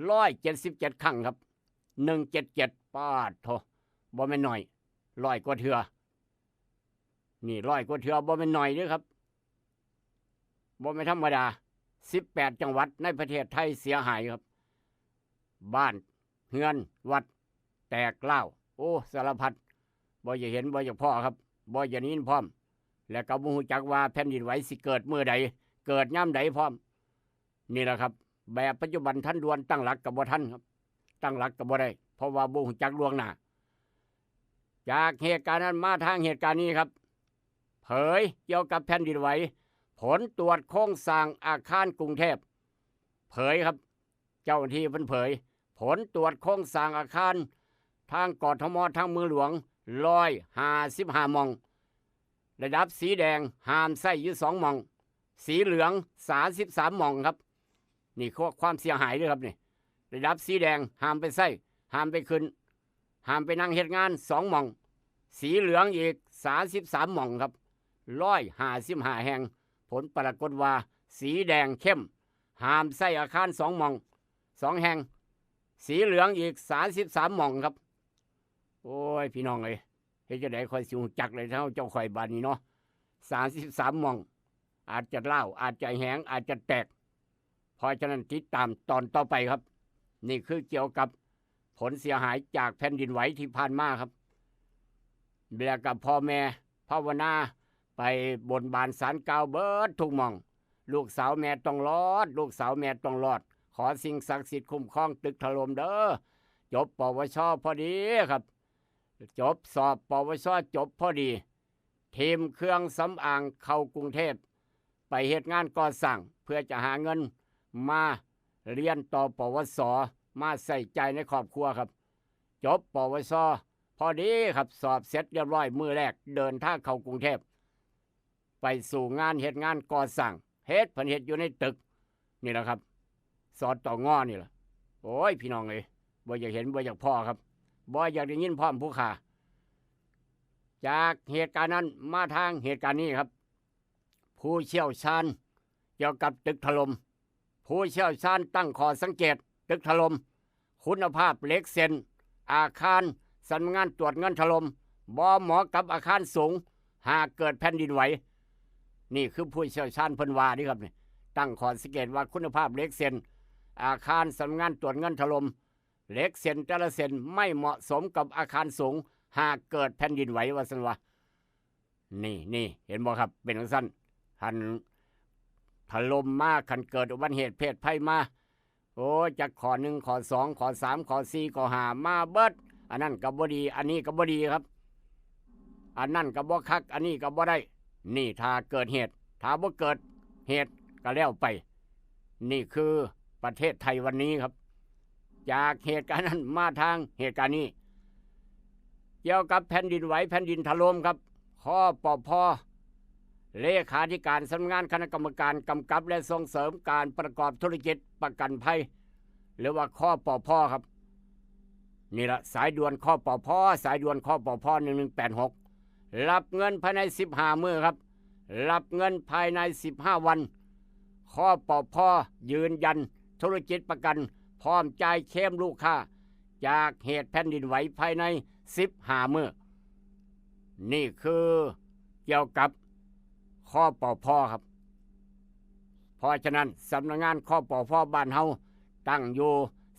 ร้อยเจ็ดสิบเจ็ด ครั้งครับ หนึ่งเจ็ดเจ็ด ปาดโถ บ่แม่นน้อย ร้อยกว่าเทื่อ นี่ร้อยกว่าเทื่อบ่แม่นน้อยเด้อครับ บ่แม่นธรรมดา สิบแปด จังหวัดในประเทศไทยเสียหายครับ บ้านเฮือนวัดแตกร้าว โอ้ สารพัด บ่อยากเห็นบ่อยากพ้อครับ บ่อยากได้ยินพร้อม และก็บ่ฮู้จักว่าแผ่นดินไหวสิเกิดมื้อใด เกิดยามใดพร้อม นี่แหละครับ แบบปัจจุบันทันด่วน ตั้งหลักก็บ่ทันครับ ตั้งหลักก็บ่ได้ เพราะว่าบ่ฮู้จักล่วงหน้า จากเหตุการณ์นั้นมาทางเหตุการณ์นี้ครับ เผยเกี่ยวกับแผ่นดินไหว ผลตรวจโครงสร้างอาคารกรุงเทพ เผยครับ เจ้าหน้าที่เพิ่นเผย ผลตรวจโครงสร้างอาคาร ทางกทม ทางเมืองหลวง ร้อยห้าสิบห้า หม่อง ระดับสีแดงห้ามใช้อยู่สองหม่อง สีเหลือง สามสิบสาม หม่องครับ นี่คือความเสียหายเด้อครับนี่ ระดับสีแดงห้ามไปใช้ ห้ามไปขึ้น ห้ามไปนั่งเฮ็ดงานสองหม่อง สีเหลืองอีก สามสิบสาม หม่องครับ ร้อยห้าสิบห้า แห่ง ผลปรากฏว่าสีแดงเข้ม ห้ามใช้อาคารสองหม่อง สองแห่ง สีเหลืองอีก สามสิบสาม หม่องครับ โอ้ย พี่น้องเอ้ย เฮ็ดจั่งใดข้อยสิฮู้จักเลย เฮาเจ้าข้อยบาดนี้เนาะ สามสิบสาม หม่อง อาจจะร้าว อาจจะแหง อาจจะแตก เพราะฉะนั้นติดตามตอนต่อไปครับ นี่คือเกี่ยวกับผลเสียหายจากแผ่นดินไหวที่ผ่านมาครับ แล้วก็พ่อแม่ภาวนาไปบนบานศาลกล่าวเบิดทุกหม่อง ลูกสาวแม่ต้องรอด ลูกสาวแม่ต้องรอด ขอสิ่งศักดิ์สิทธิ์คุ้มครองตึกถล่มเด้อ จบ ปวช พอดีครับ จบสอบ ปวช จบพอดี ทีมเครื่องสำอางเข้ากรุงเทพฯ ไปเฮ็ดงานก่อสร้าง เพื่อจะหาเงินมาเรียนต่อ ปวส มาใช้จ่ายในครอบครัวครับ จบ ปวส พอดีครับ สอบเสร็จเรียบร้อย มื้อแรกเดินทางเข้ากรุงเทพฯ ไปสู่งานเฮ็ดงานก่อสร้าง เฮ็ด เพิ่นเฮ็ดอยู่ในตึกนี่แหละครับ สตง นี่แหละ โอ้ย พี่น้องเอ้ย บ่อยากเห็นบ่อยากพ้อครับ บ่อยากได้ยินพร้อมผู้ข้า จากเหตุการณ์นั้นมาทางเหตุการณ์นี้ครับ ผู้เชี่ยวชาญเกี่ยวกับตึกถล่ม ผู้เชี่ยวชาญตั้งข้อสังเกต ตึกถล่ม คุณภาพเหล็กเส้น อาคารสำนักงานตรวจเงินถล่ม บ่เหมาะกับอาคารสูง หากเกิดแผ่นดินไหว นี่คือผู้เชี่ยวชาญเพิ่นว่าเด้อครับนี่ ตั้งข้อสังเกตว่าคุณภาพเหล็กเส้น อาคารสำนักงานตรวจเงินถล่ม เหล็กเส้นแต่ละเส้นไม่เหมาะสมกับอาคารสูง หากเกิดแผ่นดินไหว ว่าซั่นว่า นี่ นี่ เห็นบ่ครับ เป็นจั่งซั้น คันถล่มมา คันเกิดอุบัติเหตุเพศภัยมา โอ้ย จักข้อหนึ่ง ข้อสอง ข้อสาม ข้อสี่ ข้อห้า มาเบิด อันนั้นก็บ่ดี อันนี้ก็บ่ดีครับ อันนั้นก็บ่คัก อันนี้ก็บ่ได้ นี่ถ้าเกิดเหตุ ถ้าบ่เกิดเหตุก็แล้วไป นี่คือประเทศไทยวันนี้ครับ จากเหตุการณ์นั้นมาทางเหตุการณ์นี้ เกี่ยวกับแผ่นดินไหวแผ่นดินถล่มครับ คปภ เลขาธิการสำนักงานคณะกรรมการกำกับและส่งเสริมการประกอบธุรกิจประกันภัย หรือว่า คปภ ครับ นี่ละสายด่วน คปภ สายด่วน คปภ หนึ่งหนึ่งแปดหก รับเงินภายใน สิบห้า มื้อครับ รับเงินภายใน สิบห้า วัน คปภ ยืนยันธุรกิจประกัน พร้อมจ่ายเคลมลูกค้า จากเหตุแผ่นดินไหวภายใน สิบห้า มื้อ นี่คือเกี่ยวกับ คปภ ครับ เพราะฉะนั้นสำนักงาน คปภ บ้านเฮาตั้งอยู่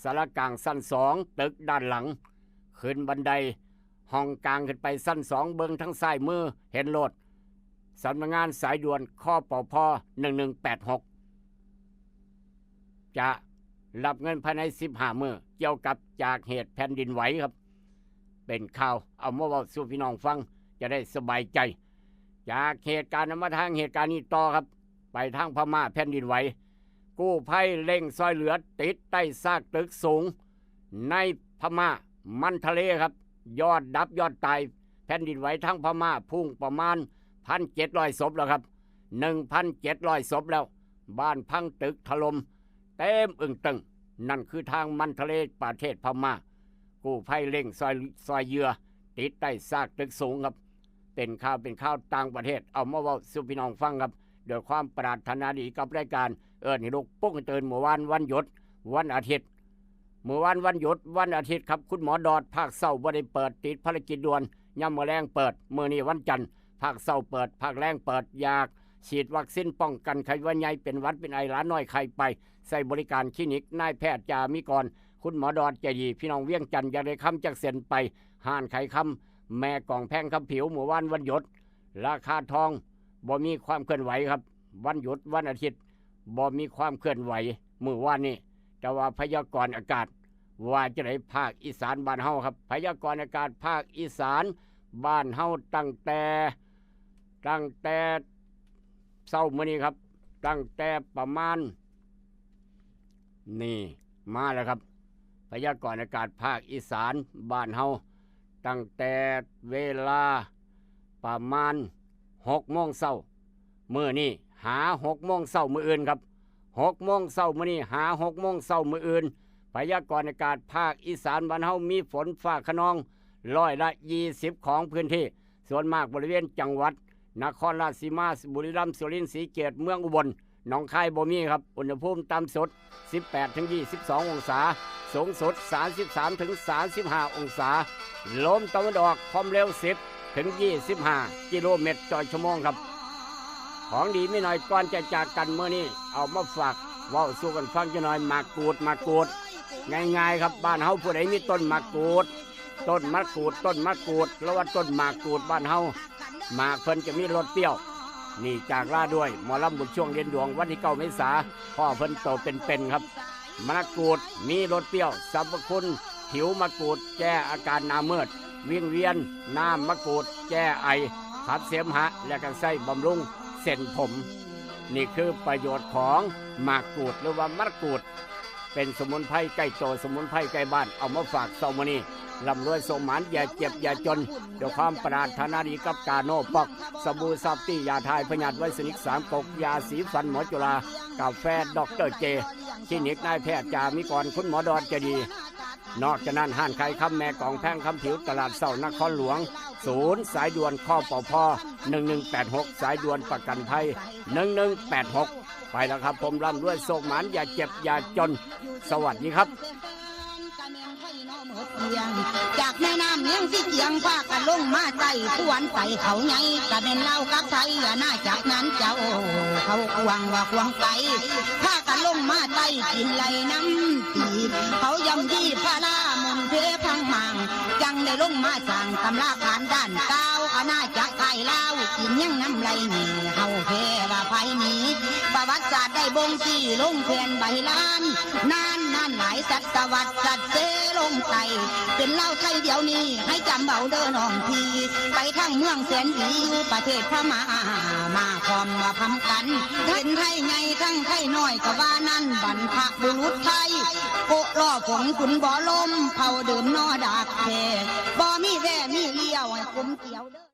ศาลากลางชั้นสอง ตึกด้านหลัง ขึ้นบันไดห้องกลางขึ้นไปชั้นสอง เบิ่งทางซ้ายมือเห็นโลด สำนักงานสายด่วน คปภ หนึ่งหนึ่งแปดหก จะรับเงินภายใน สิบห้า มื้อ เกี่ยวกับจากเหตุแผ่นดินไหวครับ เป็นข่าวเอามาเว้าสู่พี่น้องฟัง จะได้สบายใจ จากเหตุการณ์นั้นมาทางเหตุการณ์นี้ต่อครับ ไปทางพม่าแผ่นดินไหว กู้ภัยเร่งซอยเหลือติดใต้ซากตึกสูง ในพม่ามันทะเลครับ ยอดดับยอดตาย แผ่นดินไหวทางพม่าพุ่งประมาณพันเจ็ดร้อยศพแล้วครับ หนึ่งพันเจ็ดร้อยศพแล้ว บ้านพังตึกถล่มเต็มอึ่งตึง นั่นคือทางมันทะเลประเทศพม่า กู้ภัยเร่งซอยซอยเหยื่อ ติดใต้ซากตึกสูงครับ เป็นข่าวเป็นข่าวต่างประเทศ เอามาเว้าสู่พี่น้องฟังครับ ด้วยความปรารถนาดีกับรายการเอิ้นให้ลุกปลุกให้ตื่น เมื่อวานวันหยุด วันอาทิตย์ เมื่อวานวันหยุดวันอาทิตย์ครับ คุณหมอดอดภาคเช้าบ่ได้เปิด ติดภารกิจด่วน ยามมื้อแลงเปิด มื้อนี้วันจันทร์ ภาคเช้าเปิด ภาคแลงเปิด อยากฉีดวัคซีนป้องกันไข้หวัดใหญ่ เป็นหวัดเป็นไอ หลานน้อยไข้ไป ใช้บริการคลินิกนายแพทย์จามิกร คุณหมอดอดใจดี พี่น้องเวียงจันทน์อยากได้คำจักเส้นไป ห้านขายคำแม่กองแพงคำผิว เมื่อวานวันหยุด ราคาทองบ่มีความเคลื่อนไหวครับ วันหยุดวันอาทิตย์บ่มีความเคลื่อนไหว มื้อวานนี้ แต่ว่าพยากรณ์อากาศว่าจะได้ภาคอีสานบ้านเฮาครับ พยากรณ์อากาศภาคอีสานบ้านเฮาตั้งแต่ ตั้งแต่เช้ามื้อนี้ครับ ตั้งแต่ประมาณ นี่มาแล้วครับ พยากรณ์อากาศภาคอีสานบ้านเฮา ตั้งแต่เวลาประมาณหกโมงเช้ามื้อนี้ หาหกโมงเช้ามื้ออื่นครับ หกโมงเช้ามื้อนี้ หาหกโมงเช้ามื้ออื่น พยากรณ์อากาศภาคอีสานบ้านเฮามีฝนฟ้าคะนอง ร้อยละยี่สิบของพื้นที่ ส่วนมากบริเวณจังหวัดนครราชสีมา บุรีรัมย์ สุรินทร์ ศรีเกต เมืองอุบล หนองคายบ่มีครับ อุณหภูมิต่ำสุดสิบแปดถึงยี่สิบสององศา สูงสุดสามสิบสามถึงสามสิบห้าองศา ลมตะวันออกความเร็วสิบถึงยี่สิบห้ากิโลเมตรต่อชั่วโมงครับ ของดีมีหน่อย ก่อนจะจากกันมื้อนี้ เอามาฝากเว้าสู่กันฟังจักหน่อย หมากกูด หมากกูด ง่ายๆครับ บ้านเฮาผู้ใดมีต้นหมากกูด ต้นมะกรูด ต้นมะกรูด หรือว่าต้นหมากกูดบ้านเฮา หมากเพิ่นจะมีรสเปรี้ยว นี่จากลาด้วยหมอลำบุญช่วงเด่นดวง วันที่เก้าเมษา พ้อเพิ่นโตเป็นๆครับ มะกรูดมีรสเปรี้ยว สรรพคุณ ผิวมะกรูดแก้อาการหน้ามืด วิงเวียน น้ำมะกรูดแก้ไอ ขับเสมหะ และก็ใช้บำรุงเส้นผม นี่คือประโยชน์ของหมากกรูด หรือว่ามะกรูด เป็นสมุนไพรใกล้ตัว สมุนไพรใกล้บ้าน เอามาฝากเช้ามื้อนี้ ร่ำรวยโชคหมาน อย่าเจ็บอย่าจน ด้วยความปรารถนาดีกับกาโนป๊อก สบู่ซอฟตี้ ยาทายพยาธิไวรัสนิกสามก๊ก ยาสีฟันหมอจุฬา กาแฟด็อกเตอร์เจ คลินิกนายแพทย์จามิกร คุณหมอดอดใจดี นอกจากนั้น ห้านขายคำแม่กองแพงคำผิว ตลาดเช้านครหลวง ศูนย์สายด่วน คปภ หนึ่งหนึ่งแปดหก สายด่วนประกันภัย หนึ่งหนึ่งแปดหก ไปแล้วครับผม ร่ำรวยโชคหมาน อย่าเจ็บอย่าจน สวัสดีครับ จากแม่น้ำเลี้ยงสีเจียงพากันลงมาใต้ผู้วันใส่เขาใหญ่กะแม่นลาวกับไทยอาณาจักรนั้นเจ้า เขากวางว่าขวางไกลพากันลงมาใต้กินไหลน้ำตีเขาย่ำยี่พระลามนเพพังมังจังได้ลงมาสร้างตำราการด้านก้าวอาณาจักรไทยลาวกินยังน้ำไหลนี่เฮาแพ้ว่าภัยหนีประวัติศาสตร์ได้บ่งชี้ลงแผ่นใบลาน นานนานหลายศตวรรษสัตว์เสลงไตเป็นเล่าไทยเดี๋ยวนี้ให้จำเอาเด้อน้องพี่ไปทั้งเมืองแสนดีอยู่ประเทศพม่ามาพร้อมมาพร้อมกันเป็นไทยใหญ่ทั้งไทยน้อยก็ว่านั่นบรรพบุรุษไทยโกะล่อผงขุนบ่อลมเผาเดิมนอดากแท้บ่มีแว่มีเลี้ยวให้กลมเกี่ยวเด้อ